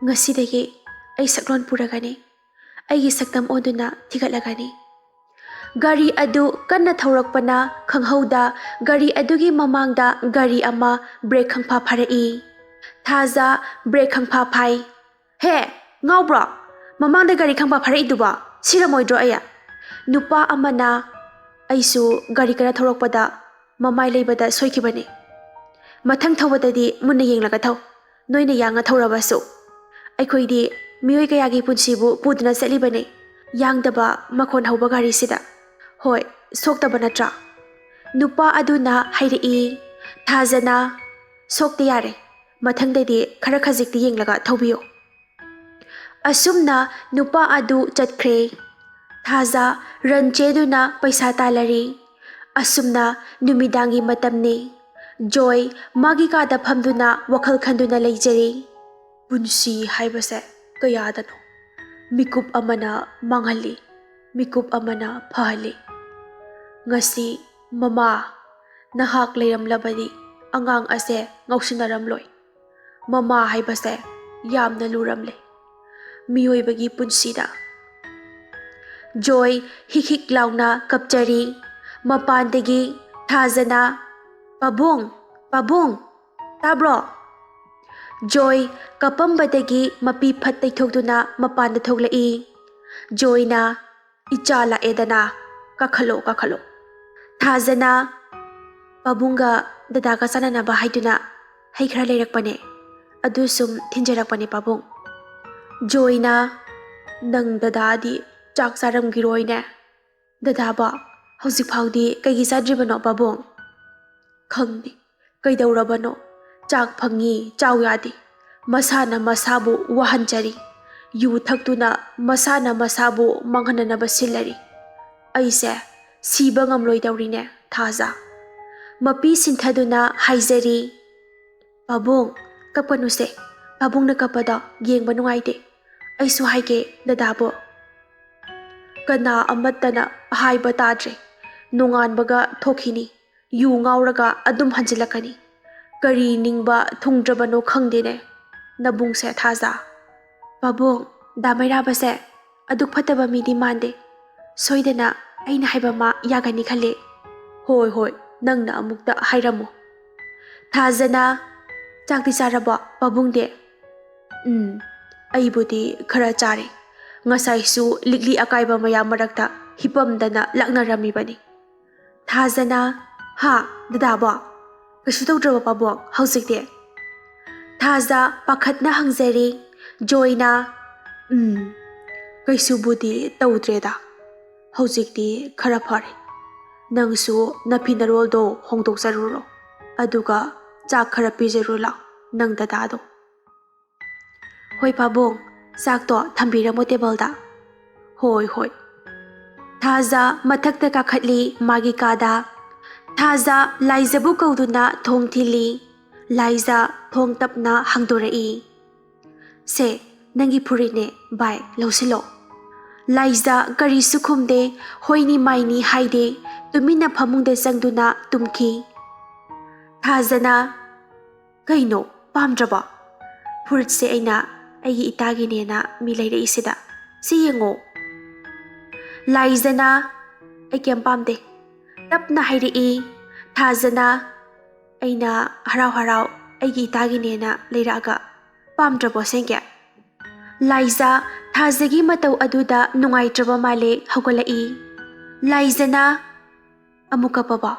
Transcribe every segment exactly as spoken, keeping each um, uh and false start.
"ꯉꯁꯤꯗꯒꯤ ꯑꯩ ꯁꯛꯂꯣꯟ ꯄꯨꯔꯒꯅꯤ꯫ ꯑꯩꯒꯤ ꯁꯛꯇꯝ ꯑꯣꯟꯗꯨꯅ ꯊꯤꯒꯠꯂꯒꯅꯤ꯫" ꯒꯥꯔꯤ ꯑꯗꯨ ꯀꯟꯅ ꯊꯧꯔꯛꯄꯅ ꯈꯪꯍꯧꯗ ꯒꯥꯔꯤ ꯑꯗꯨꯒꯤ ꯃꯃꯥꯡꯗ ꯒꯥꯔꯤ ꯑꯃ ꯕ꯭ꯔꯦꯛ ꯈꯪꯐꯥ ꯐꯥꯔꯛꯏ꯫ ꯊꯥꯖ ꯕ꯭ꯔꯦꯛ ꯈꯪꯐꯥ ꯐꯥꯏ꯫ "ꯍꯦ, ꯉꯥꯎꯕ꯭ꯔꯣ? ꯃꯃꯥꯡꯗ ꯒꯥꯔꯤ ꯈꯪꯐꯥ ꯐꯥꯔꯛꯏꯗꯨꯕꯣ? ꯁꯤꯔꯝꯃꯣꯏꯗ꯭ꯔꯣ ꯑꯩ?" ꯅꯨꯄꯥ ꯑꯃꯅ, "ꯑꯩꯁꯨ ꯒꯥꯔꯤ ꯀꯟꯅ ꯊꯧꯔꯛꯄꯗ ꯃꯃꯥꯏ ꯂꯩꯕꯗ ꯁꯣꯏꯈꯤꯕꯅꯤ꯫ ꯃꯊꯪ ꯊꯧꯕꯗꯗꯤ ꯃꯨꯟꯅ ꯌꯦꯡꯂꯒ ꯊꯧ꯫ ꯅꯣꯏꯅ ꯌꯥꯡꯅ ꯊꯧꯔꯕꯁꯨ ꯑꯩꯈꯣꯏꯗꯤ ꯃꯤꯑꯣꯏ ꯀꯌꯥꯒꯤ ꯄꯨꯟꯁꯤꯕꯨ ꯄꯨꯗꯨꯅ ꯆꯠꯂꯤꯕꯅꯤ, ꯌꯥꯡꯗꯕ ꯃꯈꯣꯟ ꯍꯧꯕ ꯒꯥꯔꯤꯁꯤꯗ꯫ ꯍꯣꯏ, ꯁꯣꯛꯇꯕ ꯅꯠꯇ꯭ꯔꯥ?" ꯅꯨꯄꯥ ꯑꯗꯨꯅ ꯍꯥꯏꯔꯛꯏ꯫ ꯊꯥꯖꯅ, "ꯁꯣꯛꯇꯦ, ꯌꯥꯔꯦ꯫ ꯃꯊꯪꯗꯗꯤ ꯈꯔ ꯈꯖꯤꯛꯇꯤ ꯌꯦꯡꯂꯒ ꯊꯧꯕꯤꯌꯨ꯫" ꯑꯁꯨꯝꯅ ꯅꯨꯄꯥ ꯑꯗꯨ ꯆꯠꯈ꯭ꯔꯦ꯫ ꯊꯥꯖ ꯔꯟ ꯆꯦꯗꯨꯅ ꯄꯩꯁꯥ ꯇꯥꯜꯂꯔꯤ꯫ ꯑꯁꯨꯝꯅ ꯅꯨꯃꯤꯗꯥꯡꯒꯤ ꯃꯇꯝꯅꯤ꯫ ꯖꯣꯏ ꯃꯥꯒꯤ ꯀꯥꯗ ꯐꯝꯗꯨꯅ ꯋꯥꯈꯜ ꯈꯟꯗꯨꯅ ꯂꯩꯖꯔꯤ꯫ ꯄꯨꯟꯁꯤ ꯍꯥꯏꯕꯁꯦ ꯀꯌꯥꯗꯅꯣ? ꯃꯤꯀꯨꯞ ꯑꯃꯅ ꯃꯥꯡꯍꯜꯂꯤ, ꯃꯤꯀꯨꯞ ꯑꯃꯅ ꯐꯍꯜꯂꯤ꯫ ꯉꯁꯤ ꯃꯃꯥ ꯅꯍꯥꯛ ꯂꯩꯔꯝꯂꯕꯗꯤ ꯑꯉꯥꯡ ꯑꯁꯦ ꯉꯥꯎꯁꯤꯟꯅꯔꯝꯂꯣꯏ꯫ ꯃꯃꯥ ꯍꯥꯏꯕꯁꯦ ꯌꯥꯝꯅ ꯂꯨꯔꯝꯂꯦ ꯃꯤꯑꯣꯏꯕꯒꯤ ꯄꯨꯟꯁꯤꯗ꯫ ꯖꯣꯏ ꯍꯤꯛ ꯍꯤꯛ ꯂꯥꯎꯅ ꯀꯞꯆꯔꯤ꯫ ꯃꯄꯥꯟꯗꯒꯤ ꯊꯥꯖꯅ, "ꯄꯥꯕꯨꯡ, ꯄꯥꯕꯨꯡ, ꯇꯥꯕ꯭ꯔꯣ?" ꯖꯣꯏ ꯀꯞꯄꯝꯕꯗꯒꯤ ꯃꯄꯤ ꯐꯠ ꯇꯩꯊꯣꯛꯇꯨꯅ ꯃꯄꯥꯟꯗ ꯊꯣꯛꯂꯛꯏ꯫ ꯖꯣꯏꯅ, "ꯏꯆꯥ ꯂꯥꯛꯑꯦꯗꯅ, ꯀꯥꯈꯠꯂꯣ, ꯀꯥꯈꯠꯂꯣ꯫" ꯊꯥꯖꯅ ꯄꯥꯕꯨꯡꯒ ꯗꯗꯥꯒ ꯆꯥꯟꯅꯅꯕ ꯍꯥꯏꯗꯨꯅ ꯍꯩ ꯈꯔ ꯂꯩꯔꯛꯄꯅꯦ, ꯑꯗꯨ ꯁꯨꯝ ꯊꯤꯟꯖꯔꯛꯄꯅꯦ ꯄꯥꯕꯨꯡ꯫ ꯖꯣꯏꯅ, "ꯅꯪ ꯗꯗꯥꯗꯤ ꯆꯥꯛ ꯆꯥꯔꯝꯈꯤꯔꯣꯏꯅꯦ꯫ ꯗꯗꯥꯕꯣ ꯍꯧꯖꯤꯛ ꯐꯥꯎꯗꯤ ꯀꯩꯒꯤ ꯆꯥꯗ꯭ꯔꯤꯕꯅꯣ ꯄꯥꯕꯨꯡ?" "ꯈꯪꯗꯦ ꯀꯩꯗꯧꯔꯕꯅꯣ, ꯆꯥꯛ ꯐꯪꯉꯤ ꯆꯥꯎ ꯌꯥꯗꯦ, ꯃꯁꯥꯅ ꯃꯁꯥꯕꯨ ꯋꯥꯍꯟꯖꯔꯤ, ꯌꯨ ꯊꯛꯇꯨꯅ ꯃꯁꯥꯅ ꯃꯁꯥꯕꯨ ꯃꯥꯡꯍꯟꯅꯅꯕ ꯁꯤꯜꯂꯔꯤ꯫ ꯑꯩꯁꯦ ꯁꯤꯕ ꯉꯝꯂꯣꯏꯗꯧꯔꯤꯅꯦ ꯊꯥꯖ꯫" ꯃꯄꯤ ꯁꯤꯟꯊꯗꯨꯅ ꯍꯥꯏꯖꯔꯤ, "ꯄꯥꯕꯨꯡ, ꯀꯞꯀꯅꯨꯁꯦ, ꯄꯥꯕꯨꯡꯅ ꯀꯞꯄꯗꯣ ꯌꯦꯡꯕ ꯅꯨꯡꯉꯥꯏꯇꯦ꯫ ꯑꯩꯁꯨ ꯍꯥꯏꯒꯦ ꯗꯗꯥꯕꯨ꯫" ꯀꯅꯥ ꯑꯃꯠꯇꯅ ꯍꯥꯏꯕ ꯇꯥꯗ꯭ꯔꯦ꯫ ꯅꯣꯡꯉꯥꯟꯕꯒ ꯊꯣꯛꯈꯤꯅꯤ, ꯌꯨ ꯉꯥꯎꯔꯒ ꯑꯗꯨꯝ ꯍꯟꯖꯤꯜꯂꯛꯀꯅꯤ꯫ ꯀꯔꯤ ꯅꯤꯡꯕ ꯊꯨꯡꯗ꯭ꯔꯕꯅꯣ ꯈꯪꯗꯦꯅꯦ ꯅꯕꯨꯡꯁꯦ ꯊꯥꯖ꯫ "ꯄꯥꯕꯨꯡ, ꯗꯥ ꯃꯩꯔꯥꯕꯁꯦ ꯑꯗꯨꯛ ꯐꯠꯇꯕ ꯃꯤꯗꯤ ꯃꯥꯟꯗꯦ꯫ ꯁꯣꯏꯗꯅ ꯑꯩꯅ ꯍꯥꯏꯕ ꯃꯥ ꯌꯥꯒꯅꯤ ꯈꯜꯂꯤ꯫" "ꯍꯣꯏ, ꯍꯣꯏ, ꯅꯪꯅ ꯑꯃꯨꯛꯇ ꯍꯥꯏꯔꯝꯃꯨ꯫" ꯊꯥꯖꯅ, "ꯆꯥꯛꯇꯤ ꯆꯥꯔꯕꯣ, ꯄꯥꯕꯨꯡꯗꯤ?" "ꯎꯝ, ꯑꯩꯕꯨꯗꯤ ꯈꯔ ꯆꯥꯔꯦ꯫ ꯉꯁꯥꯏꯁꯨ ꯂꯤꯛꯂꯤ ꯑꯀꯥꯏꯕ ꯃꯌꯥꯝ ꯃꯔꯛꯇ ꯍꯤꯞꯄꯝꯗꯅ ꯂꯥꯛꯅꯔꯝꯃꯤꯕꯅꯤ꯫" ꯊꯥꯖꯅ, "ꯍꯥ, ꯗꯗꯥꯕꯣ? ꯀꯩꯁꯨ ꯇꯧꯗ꯭ꯔꯕꯣ ꯄꯥꯕꯨꯡ ꯍꯧꯖꯤꯛꯇꯤ?" ꯊꯥꯖ ꯄꯥꯈꯠꯅ ꯍꯪꯖꯔꯤ꯫ ꯖꯣꯏꯅ, "ꯎꯝ, ꯀꯩꯁꯨꯕꯨꯗꯤ ꯇꯧꯗ꯭ꯔꯦꯗ꯫ ꯍꯧꯖꯤꯛꯇꯤ ꯈꯔ ꯐꯔꯦ꯫ ꯅꯪꯁꯨ ꯅꯐꯤ ꯅꯔꯣꯜꯗꯣ ꯍꯣꯡꯗꯣꯛꯆꯔꯨꯔꯣ, ꯑꯗꯨꯒ ꯆꯥꯛ ꯈꯔ ꯄꯤꯖꯔꯨ ꯂꯥꯎ ꯅꯪ ꯗꯗꯥꯗꯣ꯫" "ꯍꯣꯏ ꯄꯥꯕꯨꯡ, ꯆꯥꯛꯇꯣ ꯊꯝꯕꯤꯔꯝꯃꯣ ꯇꯦꯕꯜꯗ꯫" "ꯍꯣꯏ, ꯍꯣꯏ꯫" ꯊꯥꯖ ꯃꯊꯛꯇ ꯀꯥꯈꯠꯂꯤ ꯃꯥꯒꯤ ꯀꯥꯗ꯫ ꯊꯥꯖ ꯂꯥꯏꯖꯕꯨ ꯀꯧꯗꯨꯅ ꯊꯣꯡ ꯊꯤꯜꯂꯤ꯫ ꯂꯥꯏꯖ ꯊꯣꯡ ꯇꯞꯅ ꯍꯥꯡꯗꯣꯔꯛꯏ꯫ "ꯁꯦ, ꯅꯪꯒꯤ ꯐꯨꯔꯤꯠꯅꯦ, ꯚꯥꯏ, ꯂꯧꯁꯤꯜꯂꯣ꯫" ꯂꯥꯏꯖ ꯀꯔꯤꯁꯨ ꯈꯨꯝꯗꯦ, ꯍꯣꯏꯅꯤ ꯃꯥꯏꯅꯤ ꯍꯥꯏꯗꯦ, ꯇꯨꯃꯤꯟꯅ ꯐꯃꯨꯡꯗ ꯆꯪꯗꯨꯅ ꯇꯨꯝꯈꯤ꯫ ꯊꯥꯖꯅ, "ꯀꯩꯅꯣ, ꯄꯥꯝꯗ꯭ꯔꯕꯣ? ꯐꯨꯔꯤꯠꯁꯦ ꯑꯩꯅ ꯑꯩꯒꯤ ꯏꯇꯥꯒꯤꯅꯦꯅ ꯃꯤ ꯂꯩꯔꯛꯏꯁꯤꯗ꯫ ꯁꯤ ꯌꯦꯡꯉꯣ꯫" ꯂꯥꯏꯖꯅ, "ꯑꯩ ꯀꯩꯝ ꯄꯥꯝꯗꯦ꯫" ꯇꯞꯅ ꯍꯥꯏꯔꯛꯏ꯫ ꯊꯥꯖꯅ, "ꯑꯩꯅ ꯍꯔꯥꯎ ꯍꯔꯥꯎ ꯑꯩꯒꯤ ꯏꯇꯥꯒꯤꯅꯦꯅ ꯂꯩꯔꯛꯑꯒ ꯄꯥꯝꯗ꯭ꯔꯕꯣ ꯑꯁꯦꯡꯀꯤ?" ꯂꯥꯏꯖ ꯊꯥꯖꯒꯤ ꯃꯇꯧ ꯑꯗꯨꯗ ꯅꯨꯡꯉꯥꯏꯇ꯭ꯔꯕ ꯃꯥꯜꯂꯦ, ꯍꯧꯒꯠꯂꯛꯏ꯫ ꯂꯥꯏꯖꯅ, "ꯑꯃꯨꯛ ꯀꯞꯄꯕꯣ?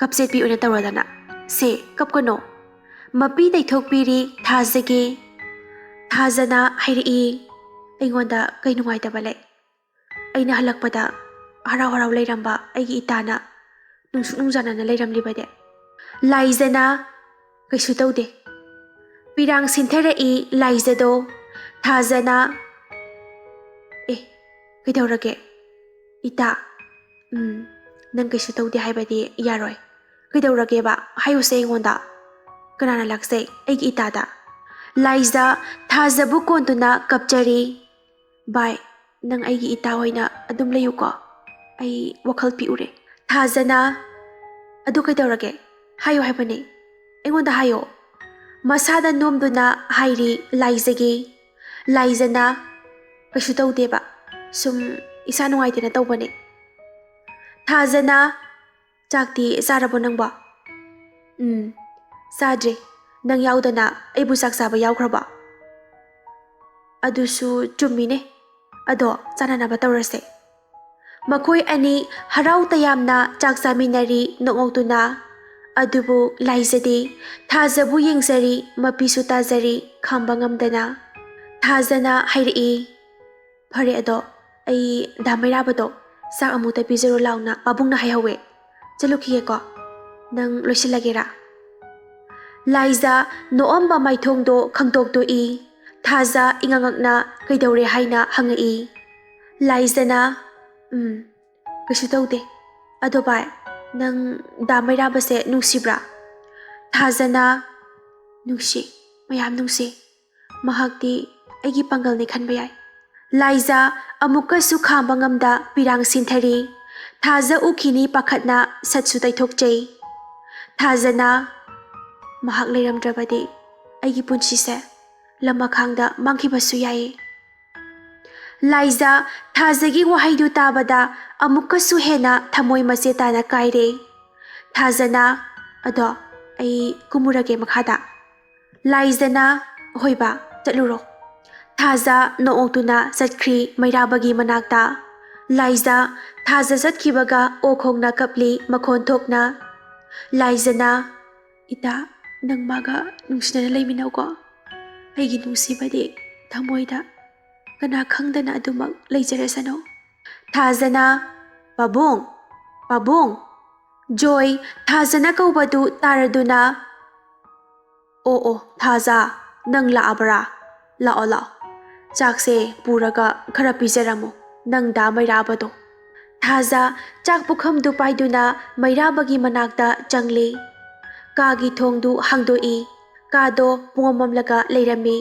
ꯀꯞꯆꯦꯠꯄꯤ ꯑꯣꯏꯅ ꯇꯧꯔꯗꯅ꯫ ꯁꯦ, ꯀꯞꯀꯅꯣ꯫" ꯃꯄꯤ ꯇꯩꯊꯣꯛꯄꯤꯔꯤ ꯊꯥꯖꯒꯤ꯫ ꯊꯥꯖꯅ ꯍꯥꯏꯔꯛꯏ, "ꯑꯩꯉꯣꯟꯗ ꯀꯩ ꯅꯨꯡꯉꯥꯏꯇꯕ ꯂꯩ? ꯑꯩꯅ ꯍꯜꯂꯛꯄꯗ ꯍꯔꯥꯎ ꯍꯔꯥꯎ ꯂꯩꯔꯝꯕ ꯑꯩꯒꯤ ꯏꯇꯥꯅ ꯅꯨꯡꯁꯨꯛ ꯅꯨꯡꯖꯥꯅꯅ ꯂꯩꯔꯝꯂꯤꯕꯗꯤ?" ꯂꯥꯏꯖꯅ, "ꯀꯩꯁꯨ ꯇꯧꯗꯦ꯫" ꯄꯤꯔꯥꯡ ꯁꯤꯟꯊꯔꯛꯏ ꯂꯥꯏꯖꯗꯣ꯫ ꯊꯥꯖꯅ, "ꯑꯦ, ꯀꯩꯗꯧꯔꯒꯦ? ꯏꯇꯥ, ꯎꯝ, ꯅꯪ ꯀꯩꯁꯨ ꯇꯧꯗꯦ ꯍꯥꯏꯕꯗꯤ ꯌꯥꯔꯣꯏ꯫ ꯀꯩꯗꯧꯔꯒꯦꯕ? ꯍꯥꯏꯌꯨꯁꯦ ꯑꯩꯉꯣꯟꯗ꯫ ꯀꯅꯥꯅ ꯂꯥꯛꯆꯩ ꯑꯩꯒꯤ ꯏꯇꯥꯗ?" ꯂꯥꯏꯖ ꯊꯥꯖꯕꯨ ꯀꯣꯟꯗꯨꯅ ꯀꯞꯆꯔꯤ꯫ "ꯚꯥꯏ, ꯅꯪ ꯑꯩꯒꯤ ꯏꯇꯥ ꯑꯣꯏꯅ ꯑꯗꯨꯝ ꯂꯩꯌꯨꯀꯣ꯫ ꯑꯩ ꯋꯥꯈꯜ ꯄꯤꯛꯎꯔꯦ꯫" ꯊꯥꯖꯅ, "ꯑꯗꯨ ꯀꯩꯗꯧꯔꯒꯦ? ꯍꯥꯏꯌꯣ ꯍꯥꯏꯕꯅꯦ꯫ ꯑꯩꯉꯣꯟꯗ ꯍꯥꯏꯌꯣ꯫" ꯃꯁꯥꯗ ꯅꯣꯝꯗꯨꯅ ꯍꯥꯏꯔꯤ ꯂꯥꯏꯖꯒꯤ꯫ ꯂꯥꯏꯖꯅ, "ꯀꯩꯁꯨ ꯇꯧꯗꯦꯕ, ꯁꯨꯝ ꯏꯁꯥ ꯅꯨꯡꯉꯥꯏꯇꯦꯅ ꯇꯧꯕꯅꯦ꯫" ꯊꯥꯖꯅ, "ꯆꯥꯛꯇꯤ ꯆꯥꯔꯕꯣ ꯅꯪꯕꯣ?" "ꯎꯝ, ꯆꯥꯗ꯭ꯔꯤ꯫ ꯅꯪ ꯌꯥꯎꯗꯅ ꯑꯩꯕꯨ ꯆꯥꯛ ꯆꯥꯕ ꯌꯥꯎꯈ꯭ꯔꯕꯣ?" "ꯑꯗꯨꯁꯨ ꯆꯨꯝꯃꯤꯅꯦ꯫ ꯑꯗꯣ ꯆꯥꯅꯅꯕ ꯇꯧꯔꯁꯦ꯫" ꯃꯈꯣꯏ ꯑꯅꯤ ꯍꯔꯥꯎ ꯇꯌꯥꯝꯅ ꯆꯥꯛ ꯆꯥꯃꯤꯟꯅꯔꯤ ꯅꯣꯛꯅꯣꯛꯇꯨꯅ꯫ ꯑꯗꯨꯕꯨ ꯂꯥꯏꯖꯗꯤ ꯊꯥꯖꯕꯨ ꯌꯦꯡꯖꯔꯤ, ꯃꯄꯤꯁꯨ ꯇꯥꯖꯔꯤ, ꯈꯥꯝꯕ ꯉꯝꯗꯅ꯫ ꯊꯥꯖꯅ ꯍꯥꯏꯔꯛꯏ, "ꯐꯔꯦ, ꯑꯗꯣ ꯑꯩ ꯗꯥ ꯃꯩꯔꯥꯕꯗꯣ ꯆꯥꯛ ꯑꯃꯨꯛꯇ ꯄꯤꯖꯔꯨ ꯂꯥꯎꯅ ꯄꯥꯕꯨꯡꯅ ꯍꯥꯏꯍꯧꯋꯦ꯫ ꯆꯠꯂꯨꯈꯤꯒꯦꯀꯣ꯫ ꯅꯪ ꯂꯣꯏꯁꯤꯜꯂꯒꯦꯔꯥ?" ꯂꯥꯏꯖ ꯅꯣꯛꯑꯝꯕ ꯃꯥꯏꯊꯣꯡꯗꯣ ꯈꯪꯗꯣꯛꯇꯣꯛꯏ꯫ ꯊꯥꯖ ꯏꯉꯛꯉꯛꯅ ꯀꯩꯗꯧꯔꯦ ꯍꯥꯏꯅ ꯍꯪꯉꯛꯏ꯫ ꯂꯥꯏꯖꯅ, "ꯎꯝ, ꯀꯩꯁꯨ ꯇꯧꯗꯦ꯫ ꯑꯗꯣ ꯚꯥꯏ, ꯅꯪ ꯗꯥ ꯃꯩꯔꯥꯕꯁꯦ ꯅꯨꯡꯁꯤꯕ꯭ꯔꯥ?" ꯊꯥꯖꯅ, "ꯅꯨꯡꯁꯤ, ꯃꯌꯥꯝ ꯅꯨꯡꯁꯤ꯫ ꯃꯍꯥꯛꯇꯤ ꯑꯩꯒꯤ ꯄꯥꯡꯒꯜꯅꯤ ꯈꯟꯕ ꯌꯥꯏ꯫" ꯂꯥꯏꯖ ꯑꯃꯨꯛꯀꯁꯨ ꯈꯥꯝꯕ ꯉꯝꯗ ꯄꯤꯔꯥꯡ ꯁꯤꯟꯊꯔꯤ꯫ ꯊꯥꯖ ꯎꯈꯤꯅꯤ ꯄꯥꯈꯠꯅ ꯁꯠꯁꯨ ꯇꯩꯊꯣꯛꯆꯩ꯫ ꯊꯥꯖꯅ, "ꯃꯍꯥꯛ ꯂꯩꯔꯝꯗ꯭ꯔꯕꯗꯤ ꯑꯩꯒꯤ ꯄꯨꯟꯁꯤꯁꯦ ꯂꯃꯈꯥꯡꯗ ꯃꯥꯡꯈꯤꯕꯁꯨ ꯌꯥꯏ꯫" ꯂꯥꯏꯖ ꯊꯥꯖꯒꯤ ꯋꯥꯍꯩꯗꯨ ꯇꯥꯕꯗ ꯑꯃꯨꯛꯀꯁꯨ ꯍꯦꯟꯅ ꯊꯃꯣꯏ ꯃꯆꯦꯠ ꯇꯥꯅ ꯀꯥꯏꯔꯦ꯫ ꯊꯥꯖꯅ, "ꯑꯗꯣ ꯑꯩ ꯀꯨꯝꯃꯨꯔꯒꯦ ꯃꯈꯥꯗ꯫" ꯂꯥꯏꯖꯅ, "ꯍꯣꯏ ꯕꯥ, ꯆꯠꯂꯨꯔꯣ꯫" ꯊꯥꯖ ꯅꯣꯛꯅꯣꯛꯇꯨꯅ ꯆꯠꯈ꯭ꯔꯤ ꯃꯩꯔꯥꯕꯒꯤ ꯃꯅꯥꯛꯇ꯫ ꯂꯥꯏꯖ ꯊꯥꯖ ꯆꯠꯈꯤꯕꯒ ꯑꯣꯛ ꯈꯣꯡꯅ ꯀꯞꯂꯤ ꯃꯈꯣꯟ ꯊꯣꯛꯅ꯫ ꯂꯥꯏꯖꯅ, "ꯏꯇꯥ, ꯅꯪ ꯃꯥꯒ ꯅꯨꯡꯁꯤꯅꯅ ꯂꯩꯃꯤꯟꯅꯧꯀꯣ꯫ ꯑꯩꯒꯤ ꯅꯨꯡꯁꯤꯕꯗꯤ ꯊꯃꯣꯏꯗ ꯀꯅꯥ ꯈꯪꯗꯅ ꯑꯗꯨꯃꯛ ꯂꯩꯖꯔꯁꯅꯨ꯫" ꯊꯥꯖꯅ, "ꯄꯥꯕꯨꯡ, ꯄꯥꯕꯨꯡ!" ꯖꯣꯏ ꯊꯥꯖꯅ ꯀꯧꯕꯗꯨ ꯇꯥꯔꯗꯨꯅ, "ꯑꯣ, ꯑꯣ, ꯊꯥꯖ, ꯅꯪ ꯂꯥꯛꯑꯕ꯭ꯔꯥ? ꯂꯥꯛꯑꯣ, ꯂꯥꯛꯑꯣ꯫ ꯆꯥꯛꯁꯦ ꯄꯨꯔꯒ ꯈꯔ ꯄꯤꯖꯔꯝꯃꯨ, ꯅꯪ ꯗꯥ ꯃꯩꯔꯥꯕꯗꯣ꯫" ꯊꯥꯖ ꯆꯥꯛ ꯄꯨꯈꯝꯗꯨ ꯄꯥꯏꯗꯨꯅ ꯃꯩꯔꯥꯕꯒꯤ ꯃꯅꯥꯛꯇ ꯆꯪꯂꯤ꯫ ꯀꯥꯒꯤ ꯊꯣꯡꯗꯨ ꯍꯥꯡꯗꯣꯛꯏ꯫ ꯀꯥꯗꯣ ꯄꯨꯡꯃꯝ ꯃꯝꯂꯒ ꯂꯩꯔꯝꯃꯤ꯫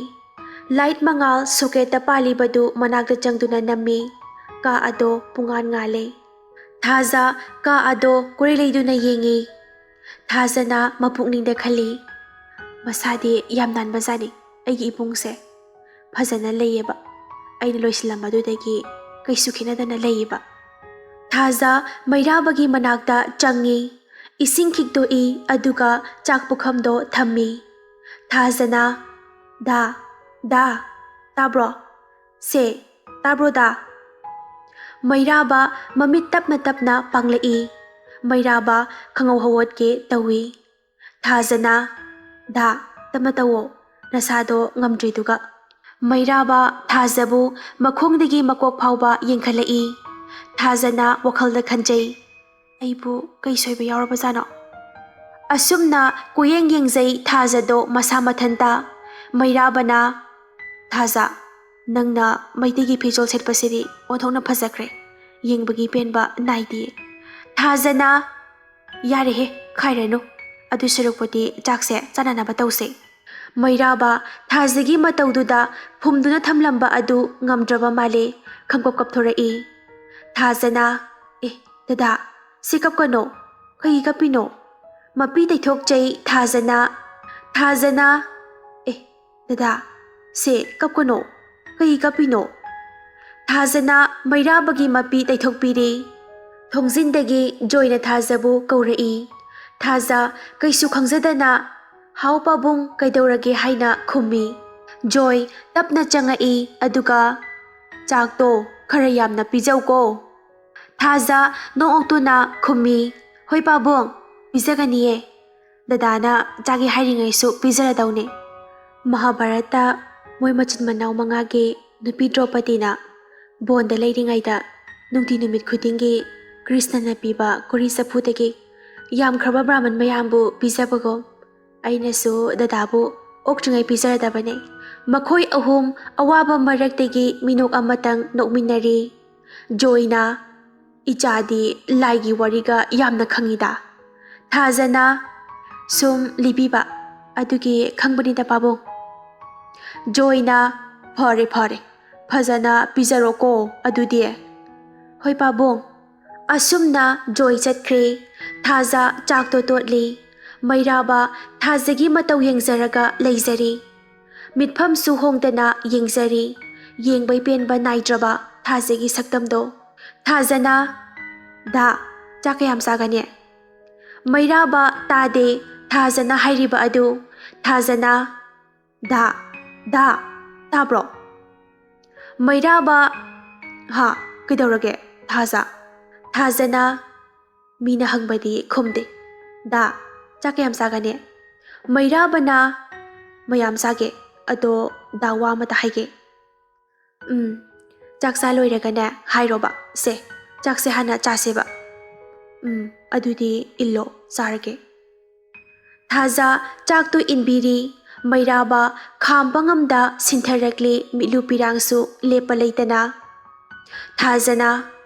ꯂꯥꯏꯠ ꯃꯉꯥꯜ ꯁꯣꯀꯦꯠꯇ ꯄꯥꯜꯂꯤꯕꯗꯨ ꯃꯅꯥꯛꯇ ꯆꯪꯗꯨꯅ ꯅꯝꯃꯤ꯫ ꯀꯥ ꯑꯗꯣ ꯄꯨꯡꯉꯥꯟ ꯉꯥꯜꯂꯦ꯫ ꯊꯥꯖ ꯀꯥ ꯑꯗꯣ ꯀꯣꯏꯔꯦ ꯂꯩꯗꯨꯅ ꯌꯦꯡꯉꯤ꯫ ꯊꯥꯖꯅ ꯃꯄꯨꯛꯅꯤꯡꯗ ꯈꯜꯂꯤ, "ꯃꯁꯥꯗꯤ ꯌꯥꯝ ꯅꯥꯟꯕꯖꯥꯠꯅꯤ ꯑꯩꯒꯤ ꯏꯕꯨꯡꯁꯦ꯫ ꯐꯖꯅ ꯂꯩꯌꯦꯕ꯫ ꯑꯩꯅ ꯂꯣꯏꯁꯤꯜꯂꯝꯕꯗꯨꯗꯒꯤ ꯀꯩꯁꯨ ꯈꯦꯠꯅꯗꯅ ꯂꯩꯌꯦꯕ꯫ ꯊꯥꯖ ꯃꯩꯔꯥꯕꯒꯤ ꯃꯅꯥꯛꯇ ꯆꯪꯉꯤ, ꯏꯁꯤꯡ ꯈꯤꯛꯇꯣꯛꯏ, ꯑꯗꯨꯒ ꯆꯥꯛ ꯄꯨꯈꯝꯗꯣ ꯊꯝꯃꯤ꯫ ꯊꯥꯖꯅ, "ꯗꯥ, ꯗꯥ, ꯇꯥꯕ꯭ꯔꯣ? ꯁꯦ, ꯇꯥꯕ꯭ꯔꯣ ꯗꯥ?" ꯃꯩꯔꯥꯕ ꯃꯃꯤꯠ ꯇꯞꯅ ꯇꯞꯅ ꯄꯥꯡꯂꯛꯏ꯫ ꯃꯩꯔꯥꯕ ꯈꯪꯍꯧ ꯍꯧꯒꯠꯀꯦ ꯇꯧꯏ꯫ ꯊꯥꯖꯅ, "ꯗꯥ, ꯇꯞꯅ ꯇꯧꯋꯣ, ꯅꯁꯥꯗꯣ ꯉꯝꯗ꯭ꯔꯤꯗꯨꯒ꯫" ꯃꯩꯔꯥꯕ ꯊꯥꯖꯕꯨ ꯃꯈꯣꯡꯗꯒꯤ ꯃꯀꯣꯛ ꯐꯥꯎꯕ ꯌꯦꯡꯈꯠꯂꯛꯏ꯫ ꯊꯥꯖꯅ ꯋꯥꯈꯜꯗ ꯈꯟꯖꯩ, "ꯑꯩꯕꯨ ꯀꯩ ꯁꯣꯏꯕ ꯌꯥꯎꯔꯕꯖꯥꯠꯅꯣ?" ꯑꯁꯨꯝꯅ ꯀꯣꯌꯦꯡ ꯌꯦꯡꯖꯩ ꯊꯥꯖꯗꯣ ꯃꯁꯥ ꯃꯊꯟꯇ꯫ ꯃꯩꯔꯥꯕꯅ, "ꯊꯥꯖ, ꯅꯪꯅ ꯃꯩꯇꯩꯒꯤ ꯐꯤꯖꯣꯜ ꯁꯦꯠꯄꯁꯤꯗꯤ ꯑꯣꯟꯊꯣꯛꯅ ꯐꯖꯈ꯭ꯔꯦ, ꯌꯦꯡꯕꯒꯤ ꯄꯦꯟꯕ ꯅꯥꯏꯗꯦ꯫" ꯊꯥꯖꯅ, "ꯌꯥꯔꯦꯍꯦ, ꯈꯥꯏꯔꯅꯨ, ꯑꯗꯨ ꯁꯔꯨꯛꯄꯨꯗꯤ ꯆꯥꯛꯁꯦ ꯆꯥꯅꯅꯕ ꯇꯧꯁꯦ꯫" ꯃꯩꯔꯥꯕ ꯊꯥꯖꯒꯤ ꯃꯇꯧꯗꯨꯗ ꯐꯨꯝꯗꯨꯅ ꯊꯝꯂꯝꯕ ꯑꯗꯨ ꯉꯝꯗ꯭ꯔꯕ ꯃꯥꯜꯂꯦ, ꯈꯪꯀꯞ ꯀꯞꯊꯣꯔꯛꯏ꯫ ꯊꯥꯖꯅ, "ꯑꯦ, ꯗꯗꯥ, ꯁꯤ ꯀꯞꯀꯅꯣ, ꯀꯩꯒꯤ ꯀꯞꯄꯤꯅꯣ?" ꯃꯄꯤ ꯇꯩꯊꯣꯛꯆꯩ ꯊꯥꯖꯅ꯫ ꯊꯥꯖꯅ, "ꯑꯦ, ꯗꯗꯥ, ꯁꯦ ꯀꯞꯀꯅꯣ, ꯀꯩꯒꯤ ꯀꯞꯄꯤꯅꯣ?" ꯊꯥꯖꯅ ꯃꯩꯔꯥꯕꯒꯤ ꯃꯄꯤ ꯇꯩꯊꯣꯛꯄꯤꯔꯤ꯫ ꯊꯣꯡꯖꯤꯟꯗꯒꯤ ꯖꯣꯏꯅ ꯊꯥꯖꯕꯨ ꯀꯧꯔꯛꯏ꯫ ꯊꯥꯖ ꯀꯩꯁꯨ ꯈꯪꯖꯗꯅ, "ꯍꯥꯎ ꯄꯥꯕꯨꯡ, ꯀꯩꯗꯧꯔꯒꯦ?" ꯍꯥꯏꯅ ꯈꯨꯝꯃꯤ꯫ ꯖꯣꯏ ꯇꯞꯅ ꯆꯪꯉꯛꯏ, ꯑꯗꯨꯒ, "ꯆꯥꯛꯇꯣ ꯈꯔ ꯌꯥꯝꯅ ꯄꯤꯖꯧꯀꯣ꯫" ꯊꯥꯖ ꯅꯣꯛ ꯅꯣꯛꯇꯨꯅ ꯈꯨꯝꯃꯤ, "ꯍꯣꯏ ꯄꯥꯕꯨꯡ, ꯄꯤꯖꯒꯅꯤꯌꯦ꯫ ꯗꯗꯥꯅ ꯆꯥꯒꯦ ꯍꯥꯏꯔꯤꯉꯩꯁꯨ ꯄꯤꯖꯔꯗꯧꯅꯦ꯫" ꯃꯍꯥꯚꯥꯔꯠꯇ ꯃꯣꯏ ꯃꯆꯤꯟ ꯃꯅꯥꯎ ꯃꯉꯥꯒꯤ ꯅꯨꯄꯤ ꯗ꯭ꯔꯧꯄꯗꯤꯅ ꯕꯣꯟꯗ ꯂꯩꯔꯤꯉꯩꯗ ꯅꯨꯡꯇꯤ ꯅꯨꯃꯤꯠ ꯈꯨꯗꯤꯡꯒꯤ ꯀ꯭ꯔꯤꯁꯅꯅ ꯄꯤꯕ ꯀꯨꯔꯤ ꯆꯐꯨꯗꯒꯤ ꯌꯥꯝꯈ꯭ꯔꯕ ꯕ꯭ꯔꯥꯍꯃꯟ ꯃꯌꯥꯝꯕꯨ ꯄꯤꯖꯕꯒꯨꯝ, ꯑꯩꯅꯁꯨ ꯗꯗꯥꯕꯨ ꯑꯣꯛꯇ꯭ꯔꯤꯉꯩ ꯄꯤꯖꯔꯗꯕꯅꯦ꯫ ꯃꯈꯣꯏ ꯑꯍꯨꯝ ꯑꯋꯥꯕ ꯃꯔꯛꯇꯒꯤ ꯃꯤꯅꯣꯛ ꯑꯃꯇꯪ ꯅꯣꯛꯃꯤꯟꯅꯔꯤ꯫ ꯖꯣꯏꯅ, "ꯏꯆꯥꯗꯤ ꯂꯥꯏꯒꯤ ꯋꯥꯔꯤꯒ ꯌꯥꯝꯅ ꯈꯪꯉꯤꯗ꯫" ꯊꯥꯖꯅ, "ꯁꯨꯝ ꯂꯤꯕꯤꯕ ꯑꯗꯨꯒꯤ ꯈꯪꯕꯅꯤꯗ ꯄꯥꯕꯨꯡ꯫" ꯖꯣꯏꯅ, "ꯐꯔꯦ, ꯐꯔꯦ, ꯐꯖꯅ ꯄꯤꯖꯔꯣꯀꯣ ꯑꯗꯨꯗꯤ꯫" "ꯍꯣꯏ ꯄꯥꯕꯨꯡ꯫" ꯑꯁꯨꯝꯅ ꯖꯣꯏ ꯆꯠꯈ꯭ꯔꯦ꯫ ꯊꯥꯖ ꯆꯥꯛꯇꯣ ꯇꯣꯠꯂꯤ꯫ ꯃꯩꯔꯥꯕ ꯊꯥꯖꯒꯤ ꯃꯇꯧ ꯌꯦꯡꯖꯔꯒ ꯂꯩꯖꯔꯤ꯫ ꯃꯤꯠꯐꯝꯁꯨ ꯍꯣꯡꯗꯅ ꯌꯦꯡꯖꯔꯤ꯫ ꯌꯦꯡꯕꯩ ꯄꯦꯟꯕ ꯅꯥꯏꯗ꯭ꯔꯕ ꯊꯥꯖꯒꯤ ꯁꯛꯇꯝꯗꯣ꯫ ꯊꯥꯖꯅ, "ꯗꯥ, ꯆꯥꯛ ꯀꯌꯥꯝ ꯆꯥꯒꯅꯤ?" ꯃꯩꯔꯥꯕ ꯇꯥꯗꯦ ꯊꯥꯖꯅ ꯍꯥꯏꯔꯤꯕ ꯑꯗꯨ꯫ ꯊꯥꯖꯅ, "ꯗꯥ, ꯗꯥ, ꯇꯥꯕ꯭ꯔꯣ?" ꯃꯩꯔꯥꯕ, "ꯍꯥ, ꯀꯩꯗꯧꯔꯒꯦ?" ꯊꯥꯖ, ꯊꯥꯖꯅ, ꯃꯤꯅ ꯍꯪꯕꯗꯤ ꯈꯨꯝꯗꯦ꯫ "ꯗꯥ, ꯆꯥꯛ ꯀꯌꯥꯝ ꯆꯥꯒꯅꯤ?" ꯃꯩꯔꯥꯕꯅ, "ꯃꯌꯥꯝ ꯆꯥꯒꯦ, ꯑꯗꯣ ꯗꯥ ꯋꯥ ꯑꯃꯇ ꯍꯥꯏꯒꯦ꯫" "ꯎꯝ, ꯆꯥꯛ ꯆꯥ ꯂꯣꯏꯔꯒꯅꯦ ꯍꯥꯏꯔꯣꯕ꯫ ꯁꯦ, ꯆꯥꯛꯁꯦ ꯍꯥꯟꯅ ꯆꯥꯁꯦꯕ꯫" "ꯎꯝ, ꯑꯗꯨꯗꯤ ꯏꯜꯂꯣ, ꯆꯥꯔꯒꯦ꯫" ꯊꯥꯖ ꯆꯥꯛꯇꯨ ꯏꯟꯕꯤꯔꯤ꯫ ꯃꯩꯔꯥꯕ ꯈꯥꯝꯕ ꯉꯝꯗ ꯁꯤꯟꯊꯔꯛꯂꯤ, ꯃꯤꯠꯂꯨ ꯄꯤꯔꯥꯡꯁꯨ ꯂꯦꯞꯄ ꯂꯩꯇꯅ꯫ ꯊꯥꯖꯅ,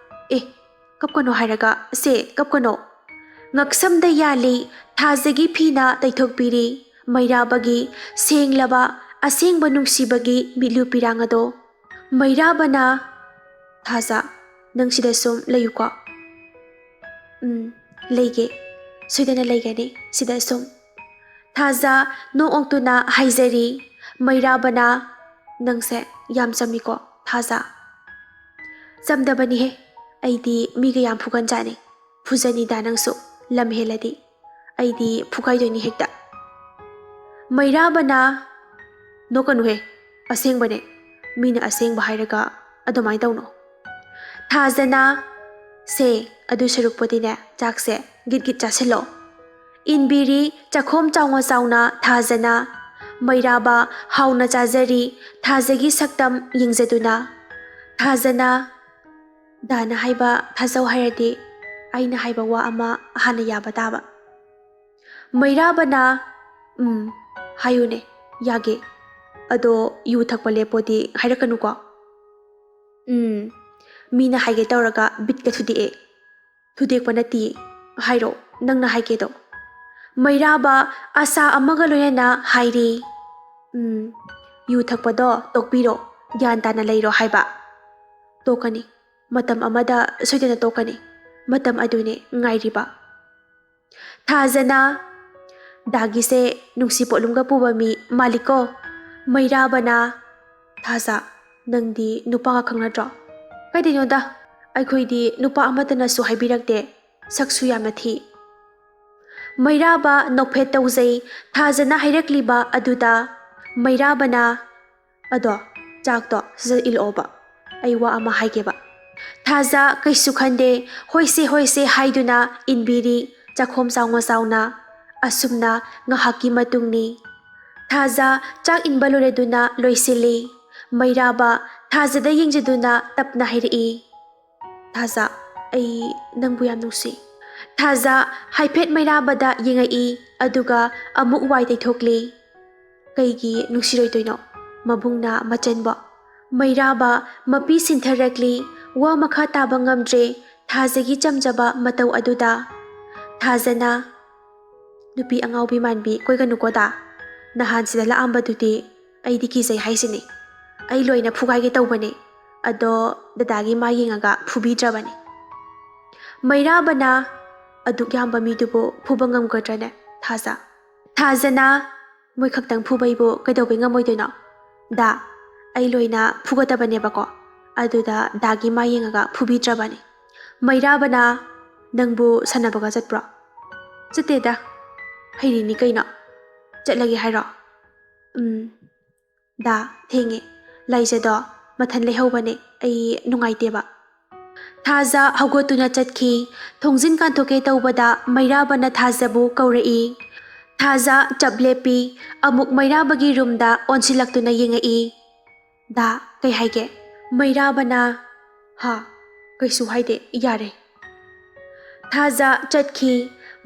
"ꯑꯦ, ꯀꯞꯀꯅꯣ ꯍꯥꯏꯔꯒ, ꯁꯦ, ꯀꯞꯀꯅꯣ꯫" ꯉꯛꯁꯝꯗ ꯌꯥꯜꯂꯤ, ꯊꯥꯖꯒꯤ ꯐꯤꯅ ꯇꯩꯊꯣꯛꯄꯤꯔꯤ꯫ ꯃꯩꯔꯥꯕꯒꯤ ꯁꯦꯡꯂꯕ, ꯑꯁꯦꯡꯕ ꯅꯨꯡꯁꯤꯕꯒꯤ ꯃꯤꯠꯂꯨ ꯄꯤꯔꯥꯡ ꯑꯗꯣ꯫ ꯃꯩꯔꯥꯕꯅ, "ꯊꯥꯖ, ꯅꯪ ꯁꯤꯗ ꯁꯨꯝ ꯂꯩꯌꯨꯀꯣ꯫" "ꯎꯝ, ꯂꯩꯒꯦ꯫ ꯁꯣꯏꯗꯅ ꯂꯩꯒꯅꯤ ꯁꯤꯗ ꯁꯨꯝ꯫" ꯊꯥꯖ ꯅꯣꯛ ꯑꯣꯛꯇꯨꯅ ꯍꯥꯏꯖꯔꯤ꯫ ꯃꯩꯔꯥꯕꯅ, "ꯅꯪꯁꯦ ꯌꯥꯝ ꯆꯝꯃꯤꯀꯣ, ꯊꯥꯖ꯫" "ꯆꯝꯗꯕꯅꯤꯍꯦ, ꯑꯩꯗꯤ ꯃꯤꯒ ꯌꯥꯝ ꯐꯨꯒꯟꯖꯥꯠꯅꯤ꯫ ꯐꯨꯖꯅꯤꯗ ꯅꯪꯁꯨ, ꯂꯝ ꯍꯦꯜꯂꯗꯤ꯫ ꯑꯩꯗꯤ ꯐꯨꯒꯥꯏꯗꯣꯏꯅꯤ ꯍꯦꯛꯇ꯫" ꯃꯩꯔꯥꯕꯅ, "ꯅꯣꯛꯀꯅꯨꯍꯦ, ꯑꯁꯦꯡꯕꯅꯦ꯫ ꯃꯤꯅ ꯑꯁꯦꯡꯕ ꯍꯥꯏꯔꯒ ꯑꯗꯨꯃꯥꯏꯅ ꯇꯧꯅꯣ꯫" ꯊꯥꯖꯅ, "ꯁꯦ, ꯑꯗꯨ ꯁꯔꯨꯛꯄꯨꯗꯤꯅꯦ, ꯆꯥꯛꯁꯦ ꯒꯤꯠ ꯒꯤꯠ ꯆꯥꯁꯤꯜꯂꯣ꯫" ꯏꯟꯕꯤꯔꯤ ꯆꯥꯛꯈꯣꯝ ꯆꯥꯎꯅ ꯆꯥꯎꯅ ꯊꯥꯖꯅ꯫ ꯃꯩꯔꯥꯕ ꯍꯥꯎꯅ ꯆꯥꯖꯔꯤ ꯊꯥꯖꯒꯤ ꯁꯛꯇꯝ ꯌꯦꯡꯖꯗꯨꯅ꯫ ꯊꯥꯖꯅ, "ꯗꯥꯅ ꯍꯥꯏꯕ ꯊꯥꯖꯧ ꯍꯥꯏꯔꯗꯤ ꯑꯩꯅ ꯍꯥꯏꯕ ꯋꯥ ꯑꯃ ꯍꯥꯟꯅ ꯌꯥꯕ ꯇꯥꯕ꯫" ꯃꯩꯔꯥꯕꯅ, "ꯎꯝ, ꯍꯥꯏꯌꯨꯅꯦ, ꯌꯥꯒꯦ꯫ ꯑꯗꯣ ꯌꯨ ꯊꯛꯄ ꯂꯦꯞꯄꯣꯗꯤ ꯍꯥꯏꯔꯛꯀꯅꯨꯀꯣ꯫" "ꯎꯝ, ꯃꯤꯅ ꯍꯥꯏꯒꯦ ꯇꯧꯔꯒ ꯕꯤꯠꯀ ꯊꯨꯗꯦꯛꯑꯦ꯫" "ꯊꯨꯗꯦꯛꯄ ꯅꯠꯇꯤꯌꯦ, ꯍꯥꯏꯔꯣ, ꯅꯪꯅ ꯍꯥꯏꯒꯦꯗꯣ꯫" ꯃꯩꯔꯥꯕ ꯑꯁꯥ ꯑꯃꯒ ꯂꯣꯏꯅꯅ ꯍꯥꯏꯔꯤ, "ꯎꯝ, ꯌꯨ ꯊꯛꯄꯗꯣ ꯇꯣꯛꯄꯤꯔꯣ, ꯒ꯭ꯌꯥꯟ ꯇꯥꯅ ꯂꯩꯔꯣ ꯍꯥꯏꯕ꯫" "ꯇꯣꯛꯀꯅꯤ, ꯃꯇꯝ ꯑꯃꯗ ꯁꯣꯏꯗꯅ ꯇꯣꯛꯀꯅꯤ꯫ ꯃꯇꯝ ꯑꯗꯨꯅꯦ ꯉꯥꯏꯔꯤꯕ꯫" ꯊꯥꯖꯅ, "ꯗꯥꯒꯤꯁꯦ ꯅꯨꯡꯁꯤ ꯄꯣꯠꯂꯨꯝꯒ ꯄꯨꯕ ꯃꯤ ꯃꯥꯜꯂꯤꯀꯣ꯫ ꯃꯩꯔꯥꯕꯅ, "ꯊꯥꯖ, ꯅꯪꯗꯤ ꯅꯨꯄꯥꯒ ꯈꯪꯅꯗ꯭ꯔꯣ?" "ꯀꯥꯏꯗꯩꯅꯣꯗ, ꯑꯩꯈꯣꯏꯗꯤ ꯅꯨꯄꯥ ꯑꯃꯠꯇꯅꯁꯨ ꯍꯥꯏꯕꯤꯔꯛꯇꯦ, ꯁꯛꯁꯨ ꯌꯥꯝꯅ ꯊꯤ"꯫ ꯃꯩꯔꯥꯕ ꯅꯣꯛꯐꯦꯠ ꯇꯧꯖꯩ ꯊꯥꯖꯅ ꯍꯥꯏꯔꯛꯂꯤꯕ ꯑꯗꯨꯗ꯫ ꯃꯩꯔꯥꯕꯅ, "ꯑꯗꯣ ꯆꯥꯛꯇꯣ ꯁꯠ ꯁꯠ ꯏꯜꯂꯛꯑꯣꯕ, ꯑꯩ ꯋꯥ ꯑꯃ ꯍꯥꯏꯒꯦꯕ"꯫ ꯊꯥꯖ ꯀꯩꯁꯨ ꯈꯟꯗꯦ, "ꯍꯣꯏꯁꯦ ꯍꯣꯏꯁꯦ" ꯍꯥꯏꯗꯨꯅ ꯏꯟꯕꯤꯔꯤ ꯆꯥꯛꯈꯣꯝ ꯆꯥꯎꯅ ꯆꯥꯎꯅ꯫ ꯑꯁꯨꯝꯅ ꯉꯥꯏꯍꯥꯛꯀꯤ ꯃꯇꯨꯡꯅꯤ꯫ ꯊꯥꯖ ꯆꯥꯛ ꯏꯟꯕ ꯂꯣꯏꯔꯗꯨꯅ ꯂꯣꯏꯁꯤꯜꯂꯤ꯫ ꯃꯩꯔꯥꯕ ꯊꯥꯖꯗ ꯌꯦꯡꯖꯗꯨꯅ ꯇꯞꯅ ꯍꯥꯏꯔꯛꯏ, "ꯊꯥꯖ, ꯑꯩ ꯅꯪꯕꯨ ꯌꯥꯝ ꯅꯨꯡꯁꯤ"꯫ ꯊꯥꯖ ꯍꯥꯏꯐꯦꯠ ꯃꯩꯔꯥꯕꯗ ꯌꯦꯡꯉꯛꯏ, ꯑꯗꯨꯒ ꯑꯃꯨꯛ ꯋꯥꯏ ꯇꯩꯊꯣꯛꯂꯤ꯫ ꯀꯩꯒꯤ ꯅꯨꯡꯁꯤꯔꯣꯏꯗꯣꯏꯅꯣ ꯃꯕꯨꯡꯅ ꯃꯆꯟꯕꯣ? ꯃꯩꯔꯥꯕ ꯃꯄꯤ ꯁꯤꯟꯊꯔꯛꯂꯤ, ꯋꯥ ꯃꯈꯥ ꯇꯥꯕ ꯉꯝꯗ꯭ꯔꯦ ꯊꯥꯖꯒꯤ ꯆꯝꯖꯕ ꯃꯇꯧ ꯑꯗꯨꯗ꯫ ꯊꯥꯖꯅ, "ꯅꯨꯄꯤ ꯑꯉꯥꯎꯕꯤ ꯃꯥꯟꯕꯤ ꯀꯣꯏꯒꯅꯨꯀꯣ ꯗꯥ꯫ ꯅꯍꯥꯟ ꯁꯤꯗ ꯂꯥꯛꯑꯝꯕꯗꯨꯗꯤ ꯑꯩꯗꯤ ꯀꯤꯖꯩ ꯍꯥꯏꯁꯤꯅꯤ꯫ ꯑꯩ ꯂꯣꯏꯅ ꯐꯨꯒꯥꯏꯒꯦ ꯇꯧꯕꯅꯤ, ꯑꯗꯣ ꯗꯗꯥꯒꯤ ꯃꯥꯏ ꯌꯦꯡꯉꯒ ꯐꯨꯕꯤꯗ꯭ꯔꯕꯅꯤ"꯫ ꯃꯩꯔꯥꯕꯅ, "ꯑꯗꯨꯛ ꯌꯥꯝꯕ ꯃꯤꯗꯨꯕꯨ ꯐꯨꯕ ꯉꯝꯒꯗ꯭ꯔꯅꯦ ꯊꯥꯖ?" ꯊꯥꯖꯅ, "ꯃꯣꯏ ꯈꯛꯇꯪ ꯐꯨꯕꯩꯕꯨ ꯀꯩꯗꯧꯕꯩ ꯉꯝꯃꯣꯏꯗꯣꯏꯅꯣ? ꯗꯥ, ꯑꯩ ꯂꯣꯏꯅ ꯐꯨꯒꯗꯕꯅꯦꯕꯀꯣ, ꯑꯗꯨꯗ ꯗꯥꯒꯤ ꯃꯥꯏ ꯌꯦꯡꯉꯒ ꯐꯨꯕꯤꯗ꯭ꯔꯕꯅꯤ"꯫ ꯃꯩꯔꯥꯕꯅ, "ꯅꯪꯕꯨ ꯁꯥꯟꯅꯕꯒ ꯆꯠꯄ꯭ꯔꯣ?" "ꯆꯠꯇꯦꯗ, ꯍꯩꯔꯤꯅꯤ ꯀꯩꯅꯣ꯫ ꯆꯠꯂꯒꯦ ꯍꯥꯏꯔꯣ?" "ꯎꯝ"꯫ "ꯗꯥ, ꯊꯦꯡꯉꯦ꯫ ꯂꯥꯏꯖꯗꯣ ꯃꯊꯟ ꯂꯩꯍꯧꯕꯅꯦ, ꯑꯩ ꯅꯨꯡꯉꯥꯏꯇꯦꯕ"꯫ ꯊꯥꯖ ꯍꯧꯒꯠꯇꯨꯅ ꯆꯠꯈꯤ꯫ ꯊꯣꯡꯖꯤꯟ ꯀꯥꯟꯊꯣꯛꯀꯦ ꯇꯧꯕꯗ ꯃꯩꯔꯥꯕꯅ ꯊꯥꯖꯕꯨ ꯀꯧꯔꯛꯏ꯫ ꯊꯥꯖ ꯆꯞ ꯂꯦꯞꯄꯤ꯫ ꯑꯃꯨꯛ ꯃꯩꯔꯥꯕꯒꯤ ꯔꯨꯝꯗ ꯑꯣꯟꯁꯤꯜꯂꯛꯇꯨꯅ ꯌꯦꯡꯉꯛꯏ꯫ "ꯗꯥ, ꯀꯩ ꯍꯥꯏꯒꯦ?" ꯃꯩꯔꯥꯕꯅ, "ꯍꯥ, ꯀꯩꯁꯨ ꯍꯥꯏꯗꯦ, ꯌꯥꯔꯦ"꯫ ꯊꯥꯖ ꯆꯠꯈꯤ꯫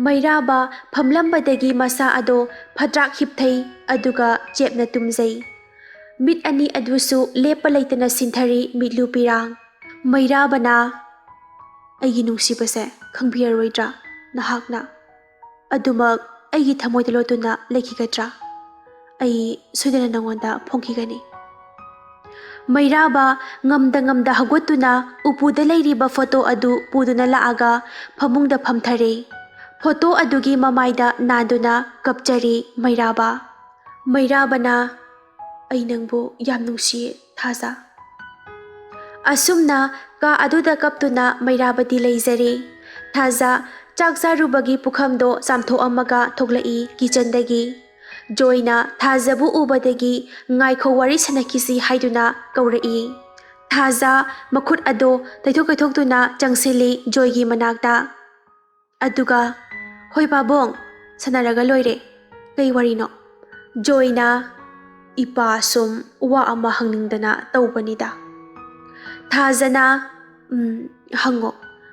ꯃꯩꯔꯥꯕ ꯐꯝꯂꯝꯕꯗꯒꯤ ꯃꯁꯥ ꯑꯗꯣ ꯐꯠꯇ꯭ꯔꯥꯛ ꯍꯤꯞꯊꯩ, ꯑꯗꯨꯒ ꯆꯦꯞꯅ ꯇꯨꯝꯖꯩ꯫ ꯃꯤꯠ ꯑꯅꯤ ꯑꯗꯨꯁꯨ ꯂꯦꯞꯄ ꯂꯩꯇꯅ ꯁꯤꯟꯊꯔꯤ ꯃꯤꯠꯂꯨ ꯄꯤꯔꯥꯡ꯫ ꯃꯩꯔꯥꯕꯅ, "ꯑꯩꯒꯤ ꯅꯨꯡꯁꯤꯕꯁꯦ ꯈꯪꯕꯤꯔꯔꯣꯏꯗ꯭ꯔꯥ ꯅꯍꯥꯛꯅ? ꯑꯗꯨꯃꯛ ꯑꯩꯒꯤ ꯊꯃꯣꯏꯗ ꯂꯣꯠꯇꯨꯅ ꯂꯩꯈꯤꯒꯗ꯭ꯔꯥ? ꯑꯩ ꯁꯣꯏꯗꯅ ꯅꯉꯣꯟꯗ ꯐꯣꯡꯈꯤꯒꯅꯤ"꯫ ꯃꯩꯔꯥꯕ ꯉꯝꯗ ꯉꯝꯗ ꯍꯧꯒꯠꯇꯨꯅ ꯎꯄꯨꯗ ꯂꯩꯔꯤꯕ ꯐꯣꯇꯣ ꯑꯗꯨ ꯄꯨꯗꯨꯅ ꯂꯥꯛꯑꯒ ꯐꯃꯨꯡꯗ ꯐꯝꯊꯔꯦ꯫ ꯐꯣꯇꯣ ꯑꯗꯨꯒꯤ ꯃꯃꯥꯏꯗ ꯅꯥꯟꯗꯨꯅ ꯀꯞꯆꯔꯤ ꯃꯩꯔꯥꯕ꯫ ꯃꯩꯔꯥꯕꯅ, "ꯑꯩ ꯅꯪꯕꯨ ꯌꯥꯝ ꯅꯨꯡꯁꯤꯌꯦ, ꯊꯥꯖ꯫" ꯑꯁꯨꯝꯅ ꯀꯥ ꯑꯗꯨꯗ ꯀꯞꯇꯨꯅ ꯃꯩꯔꯥꯕꯗꯤ ꯂꯩꯖꯔꯦ꯫ ꯊꯥꯖ ꯆꯥꯛ ꯆꯥꯔꯨꯕꯒꯤ ꯄꯨꯈꯝꯗꯣ ꯆꯥꯝꯊꯣꯛꯑꯝꯃꯒ ꯊꯣꯛꯂꯛꯏ ꯀꯤꯆꯟꯗꯒꯤ꯫ ꯖꯣꯏꯅ ꯊꯥꯖꯕꯨ ꯎꯕꯗꯒꯤ "ꯉꯥꯏꯈꯣ, ꯋꯥꯔꯤ ꯁꯥꯟꯅꯈꯤꯁꯤ" ꯍꯥꯏꯗꯨꯅ ꯀꯧꯔꯛꯏ꯫ ꯊꯥꯖ ꯃꯈꯨꯠ ꯑꯗꯣ ꯇꯩꯊꯣꯛ ꯇꯩꯊꯣꯛꯇꯨꯅ ꯆꯪꯁꯤꯜꯂꯤ ꯖꯣꯏꯒꯤ ꯃꯅꯥꯛꯇ꯫ ꯑꯗꯨꯒ, "ꯍꯣꯏ ꯄꯥꯕꯨꯡ, ꯁꯥꯟꯅꯔꯒ ꯂꯣꯏꯔꯦ꯫ ꯀꯩ ꯋꯥꯔꯤꯅꯣ?" ꯖꯣꯏꯅ, "ꯏꯄꯥ ꯁꯨꯝ ꯋꯥ ꯑꯃ ꯍꯪꯅꯤꯡꯗꯅ ꯇꯧꯕꯅꯤꯗ꯫" ꯊꯥꯖꯅ, "ꯎꯝ, ꯍꯪꯉꯣ꯫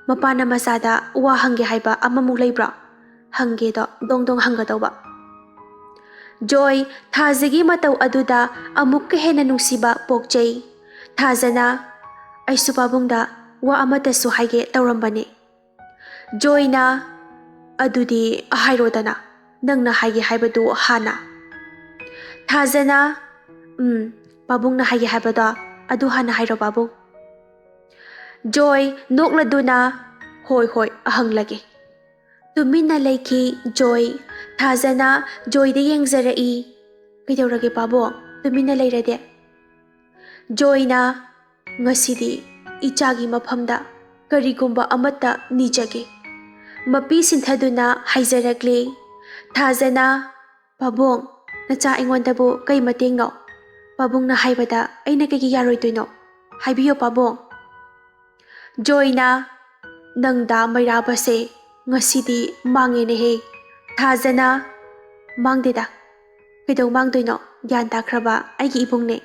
ꯃꯄꯥꯅ ꯃꯆꯥꯗ ꯋꯥ ꯍꯪꯒꯦ ꯍꯥꯏꯕ ꯑꯃꯃꯨꯛ ꯂꯩꯕ꯭ꯔꯣ? ꯍꯪꯒꯦꯗꯣ ꯗꯣꯡ ꯗꯣꯡ ꯍꯪꯒꯗꯧꯕ꯫" ꯖꯣꯏ ꯊꯥꯖꯒꯤ ꯃꯇꯧ ꯑꯗꯨꯗ ꯑꯃꯨꯛꯀ ꯍꯦꯟꯅ ꯅꯨꯡꯁꯤꯕ ꯄꯣꯛꯆꯩ꯫ ꯊꯥꯖꯅ, "ꯑꯩꯁꯨ ꯄꯥꯕꯨꯡꯗ ꯋꯥ ꯑꯃꯠꯇꯁꯨ ꯍꯥꯏꯒꯦ ꯇꯧꯔꯝꯕꯅꯦ꯫" ꯖꯣꯏꯅ, "ꯑꯗꯨꯗꯤ ꯍꯥꯏꯔꯣꯗꯅ, ꯅꯪꯅ ꯍꯥꯏꯒꯦ ꯍꯥꯏꯕꯗꯨ ꯍꯥꯟꯅ꯫" ꯊꯥꯖꯅ, "ꯎꯝ, ꯄꯥꯕꯨꯡꯅ ꯍꯥꯏꯒꯦ ꯍꯥꯏꯕꯗꯣ ꯑꯗꯨ ꯍꯥꯟꯅ ꯍꯥꯏꯔꯣ ꯄꯥꯕꯨꯡ꯫" ꯖꯣꯏ ꯅꯣꯛꯂꯗꯨꯅ, "ꯍꯣꯏ, ꯍꯣꯏ, ꯍꯪꯂꯒꯦ꯫" ꯇꯨꯃꯤꯟꯅ ꯂꯩꯈꯤ ꯖꯣꯏ꯫ ꯊꯥꯖꯅ ꯖꯣꯏꯗ ꯌꯦꯡꯖꯔꯛꯏ꯫ "ꯀꯩꯗꯧꯔꯒꯦ ꯄꯥꯕꯨꯡ, ꯇꯨꯃꯤꯟꯅ ꯂꯩꯔꯗꯤ?" ꯖꯣꯏꯅ, "ꯉꯁꯤꯗꯤ ꯏꯆꯥꯒꯤ ꯃꯐꯝꯗ ꯀꯔꯤꯒꯨꯝꯕ ꯑꯃꯠꯇ ꯅꯤꯖꯒꯦ꯫" ꯃꯄꯤ ꯁꯤꯟꯊꯗꯨꯅ ꯍꯥꯏꯖꯔꯛꯂꯤ꯫ ꯊꯥꯖꯅ, "ꯄꯥꯕꯨꯡ, ꯅꯆꯥ ꯑꯩꯉꯣꯟꯗꯕꯨ ꯀꯩ ꯃꯇꯦꯡꯅꯣ? ꯄꯥꯕꯨꯡꯅ ꯍꯥꯏꯕꯗ ꯑꯩꯅ ꯀꯩꯒꯤ ꯌꯥꯔꯣꯏꯗꯣꯏꯅꯣ? ꯍꯥꯏꯕꯤꯌꯣ ꯄꯥꯕꯨꯡ꯫" ꯖꯣꯏꯅ, "ꯅꯪꯗ ꯃꯩꯔꯥꯕꯁꯦ ꯉꯁꯤꯗꯤ ꯃꯥꯡꯉꯦꯅꯦꯍꯦ꯫" ꯊꯥꯖꯅ, "ꯃꯥꯡꯗꯦꯗ, ꯀꯩꯗꯧ ꯃꯥꯡꯗꯣꯏꯅꯣ? ꯒ꯭ꯌꯥꯟ ꯇꯥꯈ꯭ꯔꯕ ꯑꯩꯒꯤ ꯏꯕꯨꯡꯅꯦ꯫"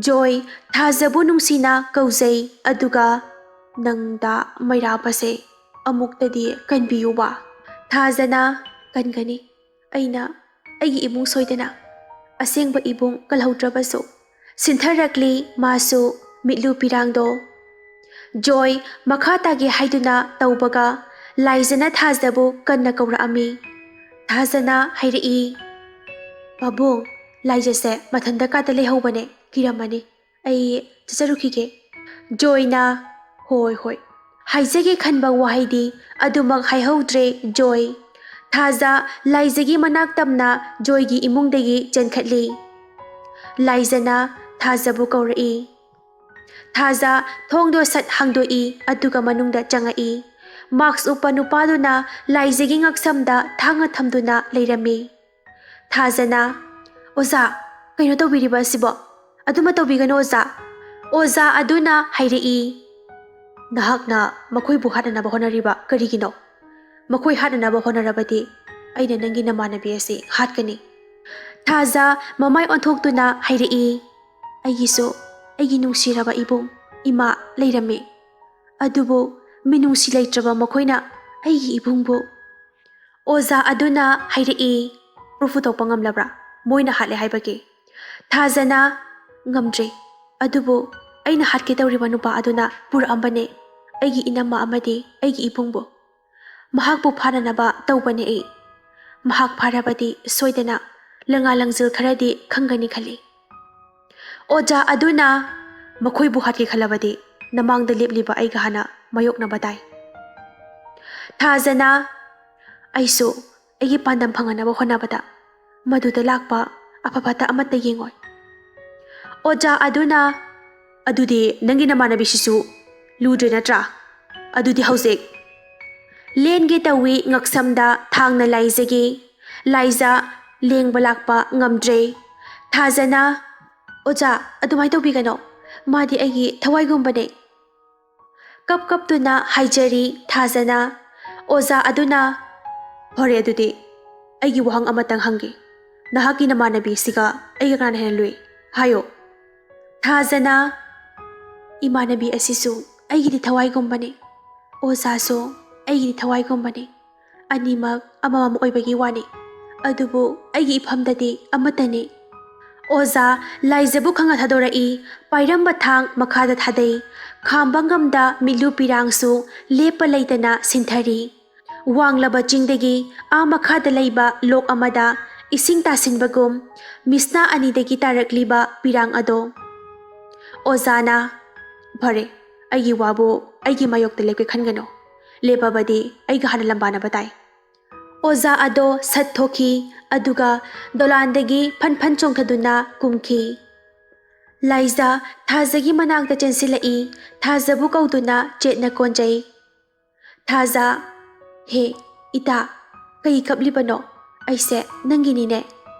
ꯖꯣꯏ ꯊꯥꯖꯕꯨ ꯅꯨꯡꯁꯤꯅ ꯀꯧꯖꯩ, ꯑꯗꯨꯒ, "ꯅꯪꯗ ꯃꯩꯔꯥꯕꯁꯦ ꯑꯃꯨꯛꯇꯗꯤ ꯀꯟꯕꯤꯌꯨꯕ꯫" ꯊꯥꯖꯅ, "ꯀꯟꯒꯅꯤ꯫ ꯑꯩꯅ ꯑꯩꯒꯤ ꯏꯕꯨꯡ ꯁꯣꯏꯗꯅ, ꯑꯁꯦꯡꯕ ꯏꯕꯨꯡ ꯀꯜꯍꯧꯗ꯭ꯔꯕꯁꯨ꯫" ꯁꯤꯟꯊꯔꯛꯂꯤ ꯃꯥꯁꯨ, ꯃꯤꯠꯂꯨ ꯄꯤꯔꯥꯡꯗꯣ꯫ ꯖꯣꯏ ꯃꯈꯥ ꯇꯥꯒꯦ ꯍꯥꯏꯗꯨꯅ ꯇꯧꯕꯒ, ꯂꯥꯏꯖꯅ ꯊꯥꯖꯕꯨ ꯀꯟꯅ ꯀꯧꯔꯛꯑꯝꯃꯤ꯫ ꯊꯥꯖꯅ ꯍꯥꯏꯔꯛꯏ, "ꯄꯥꯕꯨꯡ, ꯂꯥꯏꯖꯁꯦ ꯃꯊꯟꯇ ꯀꯥꯗ ꯂꯩꯍꯧꯕꯅꯦ, ꯀꯤꯔꯝꯃꯅꯤ꯫ ꯑꯩ ꯆꯠꯆꯔꯨꯈꯤꯒꯦ꯫" ꯖꯣꯏꯅ, "ꯍꯣꯏ, ꯍꯣꯏ꯫" ꯍꯥꯏꯖꯒꯦ ꯈꯟꯕ ꯋꯥꯍꯩꯗꯤ ꯑꯗꯨꯃꯛ ꯍꯥꯏꯍꯧꯗ꯭ꯔꯦ ꯖꯣꯏ꯫ ꯊꯥꯖ ꯂꯥꯏꯖꯒꯤ ꯃꯅꯥꯛ ꯇꯝꯅ ꯖꯣꯏꯒꯤ ꯏꯃꯨꯡꯗꯒꯤ ꯆꯦꯟꯈꯠꯂꯤ꯫ ꯂꯥꯏꯖꯅ ꯊꯥꯖꯕꯨ ꯀꯧꯔꯛꯏ꯫ ꯊꯥꯖ ꯊꯣꯡꯗꯣ ꯁꯠ ꯍꯥꯡꯗꯣꯛꯏ, ꯑꯗꯨꯒ ꯃꯅꯨꯡꯗ ꯆꯪꯉꯛꯏ꯫ ꯃꯥꯛꯁ ꯎꯞꯄ ꯅꯨꯄꯥꯗꯨꯅ ꯂꯥꯏꯖꯒꯤ ꯉꯛꯁꯝꯗ ꯊꯥꯡꯅ ꯊꯝꯗꯨꯅ ꯂꯩꯔꯝꯃꯤ꯫ ꯊꯥꯖꯅ, "ꯑꯣꯖꯥ, ꯀꯩꯅꯣ ꯇꯧꯕꯤꯔꯤꯕ ꯑꯁꯤꯕꯣ? ꯑꯗꯨꯃ ꯇꯧꯕꯤꯒꯅꯨ ꯑꯣꯖꯥ꯫" ꯑꯣꯖꯥ ꯑꯗꯨꯅ ꯍꯥꯏꯔꯛꯏ, "ꯅꯍꯥꯛꯅ ꯃꯈꯣꯏꯕꯨ ꯍꯥꯠꯅꯅꯕ ꯍꯣꯠꯅꯔꯤꯕ ꯀꯔꯤꯒꯤꯅꯣ? ꯃꯈꯣꯏ ꯍꯥꯠꯅꯅꯕ ꯍꯣꯠꯅꯔꯕꯗꯤ ꯑꯩꯅ ꯅꯪꯒꯤ ꯅꯃꯥꯟꯅꯕꯤ ꯑꯁꯤ ꯍꯥꯠꯀꯅꯤ꯫" ꯊꯥꯖ ꯃꯃꯥꯏ ꯑꯣꯟꯊꯣꯛꯇꯨꯅ ꯍꯥꯏꯔꯛꯏ, "ꯑꯩꯒꯤꯁꯨ ꯑꯩꯒꯤ ꯅꯨꯡꯁꯤꯔꯕ ꯏꯕꯨꯡ, ꯏꯃꯥ ꯂꯩꯔꯝꯃꯤ꯫ ꯑꯗꯨꯕꯨ ꯃꯤꯅꯨꯡꯁꯤ ꯂꯩꯇ꯭ꯔꯕ ꯃꯈꯣꯏꯅ ꯑꯩꯒꯤ ꯏꯕꯨꯡꯕꯨ"꯫ ꯑꯣꯖꯥ ꯑꯗꯨꯅ ꯍꯥꯏꯔꯛꯏ, "ꯄ꯭ꯔꯨꯐ ꯄꯨꯊꯣꯛꯄ ꯉꯝꯂꯕ꯭ꯔꯥ, ꯃꯣꯏꯅ ꯍꯥꯠꯂꯦ ꯍꯥꯏꯕꯒꯤ?" ꯊꯥꯖꯅ, "ꯉꯝꯗ꯭ꯔꯤ, ꯑꯗꯨꯕꯨ ꯑꯩꯅ ꯍꯥꯠꯀꯦ ꯇꯧꯔꯤꯕ ꯅꯨꯄꯥ ꯑꯗꯨꯅ ꯄꯨꯔꯛꯑꯝꯕꯅꯦ ꯑꯩꯒꯤ ꯏꯅꯝꯃ ꯑꯃꯗꯤ ꯑꯩꯒꯤ ꯏꯕꯨꯡꯕꯨ꯫ ꯃꯍꯥꯛꯄꯨ ꯐꯥꯅꯅꯕ ꯇꯧꯕꯅꯦ ꯑꯩ꯫ ꯃꯍꯥꯛ ꯐꯥꯔꯕꯗꯤ ꯁꯣꯏꯗꯅ ꯂꯉꯥ ꯂꯪꯖꯤꯜ ꯈꯔꯗꯤ ꯈꯪꯒꯅꯤ ꯈꯜꯂꯤ꯫" ꯑꯣꯖꯥ ꯑꯗꯨꯅ, "ꯃꯈꯣꯏꯕꯨ ꯍꯥꯠꯀꯦ ꯈꯜꯂꯕꯗꯤ ꯅꯃꯥꯡꯗ ꯂꯦꯞꯂꯤꯕ ꯑꯩꯒ ꯍꯥꯟꯅ ꯃꯥꯌꯣꯛꯅꯕ ꯇꯥꯏ꯫" ꯊꯥꯖꯅ, "ꯑꯩꯁꯨ ꯑꯩꯒꯤ ꯄꯥꯟꯗꯝ ꯐꯪꯅꯅꯕ ꯍꯣꯠꯅꯕꯗ ꯃꯗꯨꯗ ꯂꯥꯛꯄ ꯑꯐ ꯐꯠꯇ ꯑꯃꯠꯇ ꯌꯦꯡꯉꯣꯏ꯫" ꯑꯣꯖꯥ ꯑꯗꯨꯅ, "ꯑꯗꯨꯗꯤ ꯅꯪꯒꯤ ꯅꯃꯥꯟꯅꯕꯤꯁꯤꯁꯨ ꯂꯨꯗ꯭ꯔꯦ ꯅꯠꯇ꯭ꯔꯥ? ꯑꯗꯨꯗꯤ ꯍꯧꯖꯤꯛ ꯂꯦꯟꯒꯦ ꯇꯧꯏ ꯉꯛꯁꯝꯗ ꯊꯥꯡꯅ ꯂꯥꯏꯖꯒꯤ꯫ ꯂꯥꯏꯖ ꯂꯦꯡꯕ ꯂꯥꯛꯄ ꯉꯝꯗ꯭ꯔꯦ꯫ ꯊꯥꯖꯅ, "ꯑꯣꯖꯥ, ꯑꯗꯨꯃꯥꯏꯅ ꯇꯧꯕꯤꯒꯅꯣ꯫ ꯃꯥꯗꯤ ꯑꯩꯒꯤ ꯊꯋꯥꯏꯒꯨꯝꯕꯅꯦ꯫" ꯀꯞ ꯀꯞꯇꯨꯅ ꯍꯥꯏꯖꯔꯤ ꯊꯥꯖꯅ꯫ ꯑꯣꯖꯥ ꯑꯗꯨꯅ, "ꯐꯔꯦ ꯑꯗꯨꯗꯤ, ꯑꯩꯒꯤ ꯋꯥꯍꯪ ꯑꯃꯇꯪ ꯍꯪꯒꯦ꯫ ꯅꯍꯥꯛꯀꯤ ꯅꯃꯥꯟꯅꯕꯤꯁꯤꯒ ꯑꯩꯒ ꯀꯅꯥꯅ ꯍꯦꯟꯅ ꯂꯨꯏ? ꯍꯥꯏꯌꯣ꯫" ꯊꯥꯖꯅ, "ꯏꯃꯥꯟꯅꯕꯤ ꯑꯁꯤꯁꯨ ꯑꯩꯒꯤꯗꯤ ꯊꯋꯥꯏꯒꯨꯝꯕꯅꯤ, ꯑꯣꯖꯥꯁꯨ ꯑꯩꯒꯤꯗꯤ ꯊꯋꯥꯏꯒꯨꯝꯕꯅꯤ꯫ ꯑꯅꯤꯃꯛ ꯑꯃꯃꯝ ꯑꯣꯏꯕꯒꯤ ꯋꯥꯅꯤ, ꯑꯗꯨꯕꯨ ꯑꯩꯒꯤ ꯏꯐꯝꯗꯗꯤ ꯑꯃꯠꯇꯅꯤ꯫" ꯑꯣꯖꯥ ꯂꯥꯏꯖꯕꯨ ꯈꯪꯅ ꯊꯥꯗꯣꯔꯛꯏ꯫ ꯄꯥꯏꯔꯝꯕ ꯊꯥꯡ ꯃꯈꯥꯗ ꯊꯥꯗꯩ꯫ ꯈꯥꯝꯕ ꯉꯝꯗ ꯃꯤꯠꯂꯨ ꯄꯤꯔꯥꯡꯁꯨ ꯂꯦꯞꯄ ꯂꯩꯇꯅ ꯁꯤꯟꯊꯔꯤ꯫ ꯋꯥꯡꯂꯕ ꯆꯤꯡꯗꯒꯤ ꯑꯥ ꯃꯈꯥꯗ ꯂꯩꯕ ꯂꯣꯛ ꯑꯃꯗ ꯏꯁꯤꯡ ꯇꯥꯁꯤꯟꯕꯒꯨꯝ ꯃꯤꯁꯅꯥ ꯑꯅꯤꯗꯒꯤ ꯇꯥꯔꯛꯂꯤꯕ ꯄꯤꯔꯥꯡ ꯑꯗꯣ꯫ ꯑꯣꯖꯥꯅ, "ꯐꯔꯦ, ꯑꯩꯒꯤ ꯋꯥꯕꯨ ꯑꯩꯒꯤ ꯃꯥꯌꯣꯛꯇ ꯂꯦꯞꯀꯦ ꯈꯟꯒꯅꯨ꯫ ꯂꯦꯞꯄꯕꯗꯤ ꯑꯩꯒ ꯍꯥꯟꯅ ꯂꯝꯕꯥꯅꯕ ꯇꯥꯏ꯫" ꯑꯣꯖꯥ ꯑꯗꯣ ꯁꯠ ꯊꯣꯛꯈꯤ, ꯑꯗꯨꯒ ꯗꯣꯂꯥꯟꯗꯒꯤ ꯐꯟ ꯐꯟ ꯆꯣꯡꯊꯗꯨꯅ ꯀꯨꯝꯈꯤ꯫ ꯂꯥꯏꯖꯥ ꯊꯥꯖꯒꯤ ꯃꯅꯥꯛꯇ ꯆꯦꯟꯁꯤꯜꯂꯛꯏ, ꯊꯥꯖꯕꯨ ꯀꯧꯗꯨꯅ ꯆꯦꯠꯅ ꯀꯣꯟꯖꯩ꯫ ꯊꯥꯖ, "ꯍꯦ, ꯏꯇꯥ, ꯀꯩ ꯀꯞꯂꯤꯕꯅꯣ? ꯑꯩꯁꯦ ꯅꯪꯒꯤꯅꯤꯅꯦ꯫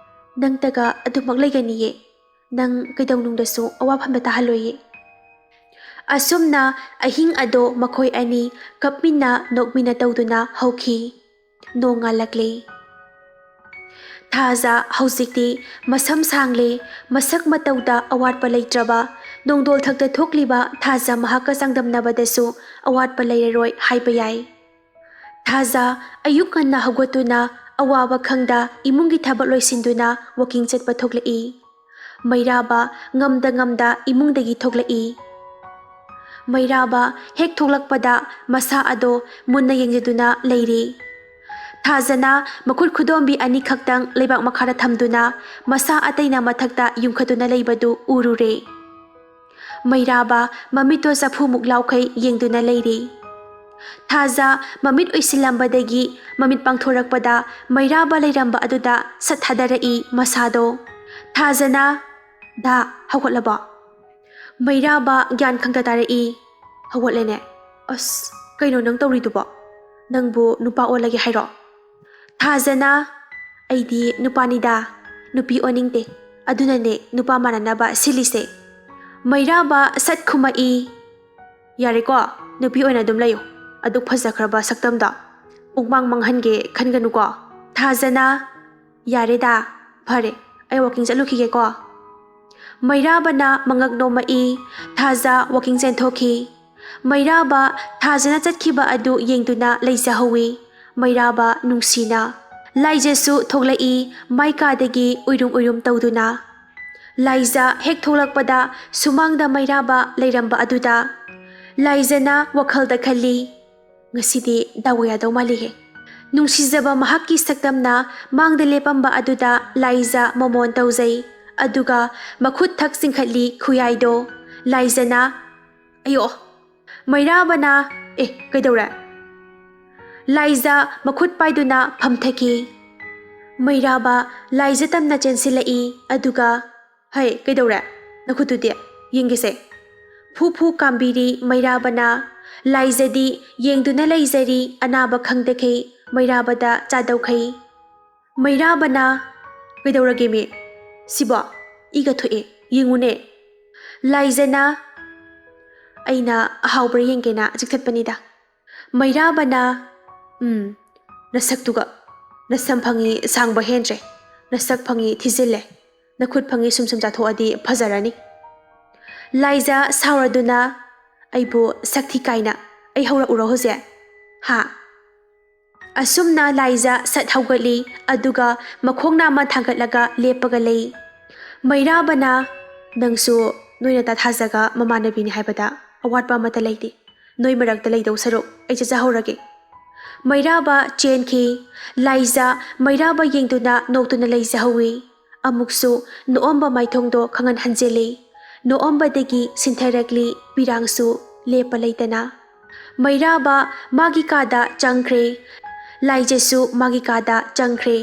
ꯅꯪꯇꯒ ꯑꯗꯨꯃꯛ ꯂꯩꯒꯅꯤꯌꯦ꯫ ꯅꯪ ꯀꯩꯗꯧꯅꯨꯡꯗꯁꯨ ꯑꯋꯥꯐꯝꯗ ꯇꯥꯍꯜꯂꯣꯏꯌꯦ꯫" ꯑꯁꯨꯝꯅ ꯑꯍꯤꯡ ꯑꯗꯣ ꯃꯈꯣꯏ ꯑꯅꯤ ꯀꯞꯃꯤꯟꯅ ꯅꯣꯛꯃꯤꯟꯅ ꯇꯧꯗꯨꯅ ꯍꯧꯈꯤ꯫ ꯅꯣꯡ ꯉꯥꯜꯂꯛꯂꯦ꯫ ꯊꯥꯖ ꯍꯧꯖꯤꯛꯇꯤ ꯃꯁꯝ ꯁꯥꯡꯂꯦ, ꯃꯁꯛ ꯃꯇꯧꯗ ꯑꯋꯥꯠꯄ ꯂꯩꯇ꯭ꯔꯕ, ꯅꯣꯡꯗꯣꯜ ꯊꯛꯇ ꯊꯣꯛꯂꯤꯕ ꯊꯥꯖ ꯃꯍꯥꯛꯀ ꯆꯥꯡꯗꯝꯅꯕꯗꯁꯨ ꯑꯋꯥꯠꯄ ꯂꯩꯔꯔꯣꯏ ꯍꯥꯏꯕ ꯌꯥꯏ꯫ ꯊꯥꯖ ꯑꯌꯨꯛ ꯉꯟꯅ ꯍꯧꯒꯠꯇꯨꯅ ꯑꯋꯥꯕ ꯈꯪꯗ ꯏꯃꯨꯡꯒꯤ ꯊꯕꯛ ꯂꯣꯏꯁꯤꯟꯗꯨꯅ ꯋꯥꯀꯤꯡ ꯆꯠꯄ ꯊꯣꯛꯂꯛꯏ꯫ ꯃꯩꯔꯥꯕ ꯉꯝꯗ ꯉꯝꯗ ꯏꯃꯨꯡꯗꯒꯤ ꯊꯣꯛꯂꯛꯏ꯫ ꯃꯩꯔꯥꯕ ꯍꯦꯛ ꯊꯣꯛꯂꯛꯄꯗ ꯃꯁꯥ ꯑꯗꯣ ꯃꯨꯟꯅ ꯌꯦꯡꯖꯗꯨꯅ ꯂꯩꯔꯤ꯫ ꯊꯥꯖꯅ ꯃꯈꯨꯠ ꯈꯨꯗꯣꯝꯕꯤ ꯑꯅꯤꯈꯛꯇꯪ ꯂꯩꯕꯥꯛ ꯃꯈꯥꯗ ꯊꯝꯗꯨꯅ ꯃꯁꯥ ꯑꯇꯩꯅ ꯃꯊꯛꯇ ꯌꯨꯡꯈꯠꯇꯨꯅ ꯂꯩꯕꯗꯨ ꯎꯔꯨꯔꯦ꯫ ꯃꯩꯔꯥꯕ ꯃꯃꯤꯠꯇꯣ ꯆꯐꯨꯃꯨꯛ ꯂꯥꯎꯈꯩ ꯌꯦꯡꯗꯨꯅ ꯂꯩꯔꯤ꯫ ꯊꯥꯖ ꯃꯃꯤꯠ ꯎꯏꯁꯤꯜꯂꯝꯕꯗꯒꯤ ꯃꯃꯤꯠ ꯄꯥꯡꯊꯣꯔꯛꯄꯗ ꯃꯩꯔꯥꯕ ꯂꯩꯔꯝꯕ ꯑꯗꯨꯗ ꯁꯠ ꯊꯥꯗꯔꯛꯏ ꯃꯁꯥꯗꯣ꯫ ꯊꯥꯖꯅ, "ꯗꯥ, ꯍꯧꯒꯠꯂꯕꯣ?" ꯃꯩꯔꯥꯕ ꯒ꯭ꯌꯥꯟ ꯈꯪꯇ ꯇꯥꯔꯛꯏ꯫ "ꯍꯧꯒꯠꯂꯦꯅꯦ꯫ ꯑꯁ, ꯀꯩꯅꯣ ꯅꯪ ꯇꯧꯔꯤꯗꯨꯕꯣ? ꯅꯪꯕꯨ ꯅꯨꯄꯥ ꯑꯣꯜꯂꯒꯦ ꯍꯥꯏꯔꯣ?" ꯊꯥꯖꯅ, "ꯑꯩꯗꯤ ꯅꯨꯄꯥꯅꯤꯗ, ꯅꯨꯄꯤ ꯑꯣꯟꯅꯤꯡꯗꯦ꯫ ꯑꯗꯨꯅꯅꯦ ꯅꯨꯄꯥ ꯃꯥꯟꯅꯅꯕ ꯁꯤꯜꯂꯤꯁꯦ꯫" ꯃꯩꯔꯥꯕ ꯁꯠ ꯈꯨꯝꯃꯛꯏ꯫ "ꯌꯥꯔꯦꯀꯣ, ꯅꯨꯄꯤ ꯑꯣꯏꯅ ꯑꯗꯨꯝ ꯂꯩꯌꯨ꯫ ꯑꯗꯨꯛ ꯐꯖꯈ꯭ꯔꯕ ꯁꯛꯇꯝꯗꯣ ꯄꯨꯡꯃꯥꯡ ꯃꯥꯡꯍꯟꯒꯦ ꯈꯟꯒꯅꯨꯀꯣ꯫" ꯊꯥꯖꯅ, "ꯌꯥꯔꯦꯗ, ꯐꯔꯦ, ꯑꯩ ꯋꯥꯀꯤꯡ ꯆꯠꯂꯨꯈꯤꯒꯦꯀꯣ꯫" ꯃꯩꯔꯥꯕꯅ ꯃꯉꯛ ꯅꯣꯝꯃꯛꯏ꯫ ꯊꯥꯖ ꯋꯥꯀꯤꯡ ꯆꯦꯟꯊꯣꯛꯈꯤ꯫ ꯃꯩꯔꯥꯕ ꯊꯥꯖꯅ ꯆꯠꯈꯤꯕ ꯑꯗꯨ ꯌꯦꯡꯗꯨꯅ ꯂꯩꯖꯍꯧꯏ꯫ ꯃꯩꯔꯥꯕ ꯅꯨꯡꯁꯤꯅ꯫ ꯂꯥꯏꯖꯁꯨ ꯊꯣꯛꯂꯛꯏ, ꯃꯥꯏ ꯀꯥꯗꯒꯤ ꯎꯏꯔꯨꯝ ꯎꯏꯔꯨꯝ ꯇꯧꯗꯨꯅ꯫ ꯂꯥꯏꯖ ꯍꯦꯛ ꯊꯣꯛꯂꯛꯄꯗ ꯁꯨꯃꯥꯡꯗ ꯃꯩꯔꯥꯕ ꯂꯩꯔꯝꯕ ꯑꯗꯨꯗ ꯂꯥꯏꯖꯅ ꯋꯥꯈꯜꯗ ꯈꯜꯂꯤ, "ꯉꯁꯤꯗꯤ ꯗꯥꯎ ꯌꯥꯗꯧ ꯃꯥꯜꯂꯤꯍꯦ꯫" ꯅꯨꯡꯁꯤꯖꯕ ꯃꯍꯥꯛꯀꯤ ꯁꯛꯇꯝꯅ ꯃꯥꯡꯗ ꯂꯦꯞꯄꯝꯕ ꯑꯗꯨꯗ ꯂꯥꯏꯖ ꯃꯣꯃꯣꯟ ꯇꯧꯖꯩ꯫ ꯑꯗꯨꯒ ꯃꯈꯨꯠ ꯊꯛ ꯆꯤꯡꯈꯠꯂꯤ ꯈꯨꯌꯥꯏꯗꯣ꯫ ꯂꯥꯏꯖꯅ, "ꯑꯌꯣ!" ꯃꯩꯔꯥꯕꯅ, "ꯑꯦ, ꯀꯩꯗꯧꯔꯦ?" ꯂꯥꯏꯖ ꯃꯈꯨꯠ ꯄꯥꯏꯗꯨꯅ ꯐꯝꯊꯈꯤ꯫ ꯃꯩꯔꯥꯕ ꯂꯥꯏꯖ ꯇꯝꯅ ꯆꯦꯟꯁꯤꯜꯂꯛꯏ꯫ ꯑꯗꯨꯒ, "ꯍꯩ, ꯀꯩꯗꯧꯔꯦ? ꯅꯈꯨꯠꯇꯨꯗꯤ? ꯌꯦꯡꯒꯦꯁꯦ꯫" ꯐꯨ ꯐꯨ ꯀꯥꯝꯕꯤꯔꯤ ꯃꯩꯔꯥꯕꯅ꯫ ꯂꯥꯏꯖꯗꯤ ꯌꯦꯡꯗꯨꯅ ꯂꯩꯖꯔꯤ, ꯑꯅꯥꯕ ꯈꯪꯗꯈꯩ ꯃꯩꯔꯥꯕꯗ ꯆꯥꯗꯧꯈꯩ꯫ ꯃꯩꯔꯥꯕꯅ, "ꯀꯩꯗꯧꯔꯒꯦꯃꯤ? ꯁꯤꯕꯣ ꯏꯒ ꯊꯣꯛꯑꯦ, ꯌꯦꯡꯉꯨꯅꯦ꯫" ꯂꯥꯏꯖꯅ, "ꯑꯩꯅ ꯑꯍꯥꯎꯕ꯭ꯔꯥ ꯌꯦꯡꯒꯦꯅ ꯆꯤꯛꯊꯠꯄꯅꯤꯗ꯫" ꯃꯩꯔꯥꯕꯅ, "ꯎꯝ, ꯅꯁꯛꯇꯨꯒ, ꯅꯁꯝ ꯐꯪꯉꯤ ꯁꯥꯡꯕ ꯍꯦꯟꯗ꯭ꯔꯦ, ꯅꯁꯛ ꯐꯪꯉꯤ ꯊꯤꯖꯤꯜꯂꯦ, ꯅꯈꯨꯠ ꯐꯪꯉꯤ ꯁꯨꯝ ꯁꯨꯝ ꯆꯥꯊꯣꯛꯑꯗꯤ ꯐꯖꯔꯅꯤ꯫" ꯂꯥꯏꯖ ꯁꯥꯎꯔꯗꯨꯅ, "ꯑꯩꯕꯨ ꯁꯛ ꯊꯤ ꯀꯥꯏꯅ ꯑꯩ ꯍꯧꯔꯛꯎꯔꯣ ꯍꯧꯖꯤꯛ? ꯍꯥ?" ꯑꯁꯨꯝꯅ ꯂꯥꯏꯖ ꯁꯠ ꯍꯧꯒꯠꯂꯤ, ꯑꯗꯨꯒ ꯃꯈꯣꯡ ꯅꯥꯝꯃ ꯊꯥꯡꯒꯠꯂꯒ ꯂꯦꯞꯄꯒ ꯂꯩ꯫ ꯃꯩꯔꯥꯕꯅ, "ꯅꯪꯁꯨ ꯅꯣꯏꯅ ꯇꯥꯊꯥꯖꯒ ꯃꯃꯥꯟꯅꯕꯤꯅꯤ ꯍꯥꯏꯕꯗ ꯑꯋꯥꯠꯄ ꯑꯃꯠꯇ ꯂꯩꯇꯦ꯫ ꯅꯣꯏ ꯃꯔꯛꯇ ꯂꯩꯗꯧ ꯁꯔꯨꯛ ꯑꯩ ꯆꯠꯆꯍꯧꯔꯒꯦ꯫" ꯃꯩꯔꯥꯕ ꯆꯦꯟꯈꯤ꯫ ꯂꯥꯏꯖ ꯃꯩꯔꯥꯕ ꯌꯦꯡꯗꯨꯅ ꯅꯣꯛꯇꯨꯅ ꯂꯩꯖꯍꯧꯋꯤ꯫ ꯑꯃꯨꯛꯁꯨ ꯅꯣꯛꯑꯝꯕ ꯃꯥꯏꯊꯣꯡꯗꯣ ꯈꯪꯍꯟ ꯍꯟꯖꯤꯜꯂꯤ꯫ ꯅꯣꯛꯑꯝꯕꯗꯒꯤ ꯁꯤꯟꯊꯔꯛꯂꯤ ꯄꯤꯔꯥꯡꯁꯨ ꯂꯦꯞꯄ ꯂꯩꯇꯅ꯫ ꯃꯩꯔꯥꯕ ꯃꯥꯒꯤ ꯀꯥꯗ ꯆꯪꯈ꯭ꯔꯦ꯫ ꯂꯥꯏꯖꯁꯨ ꯃꯥꯒꯤ ꯀꯥꯗ ꯆꯪꯈ꯭ꯔꯦ꯫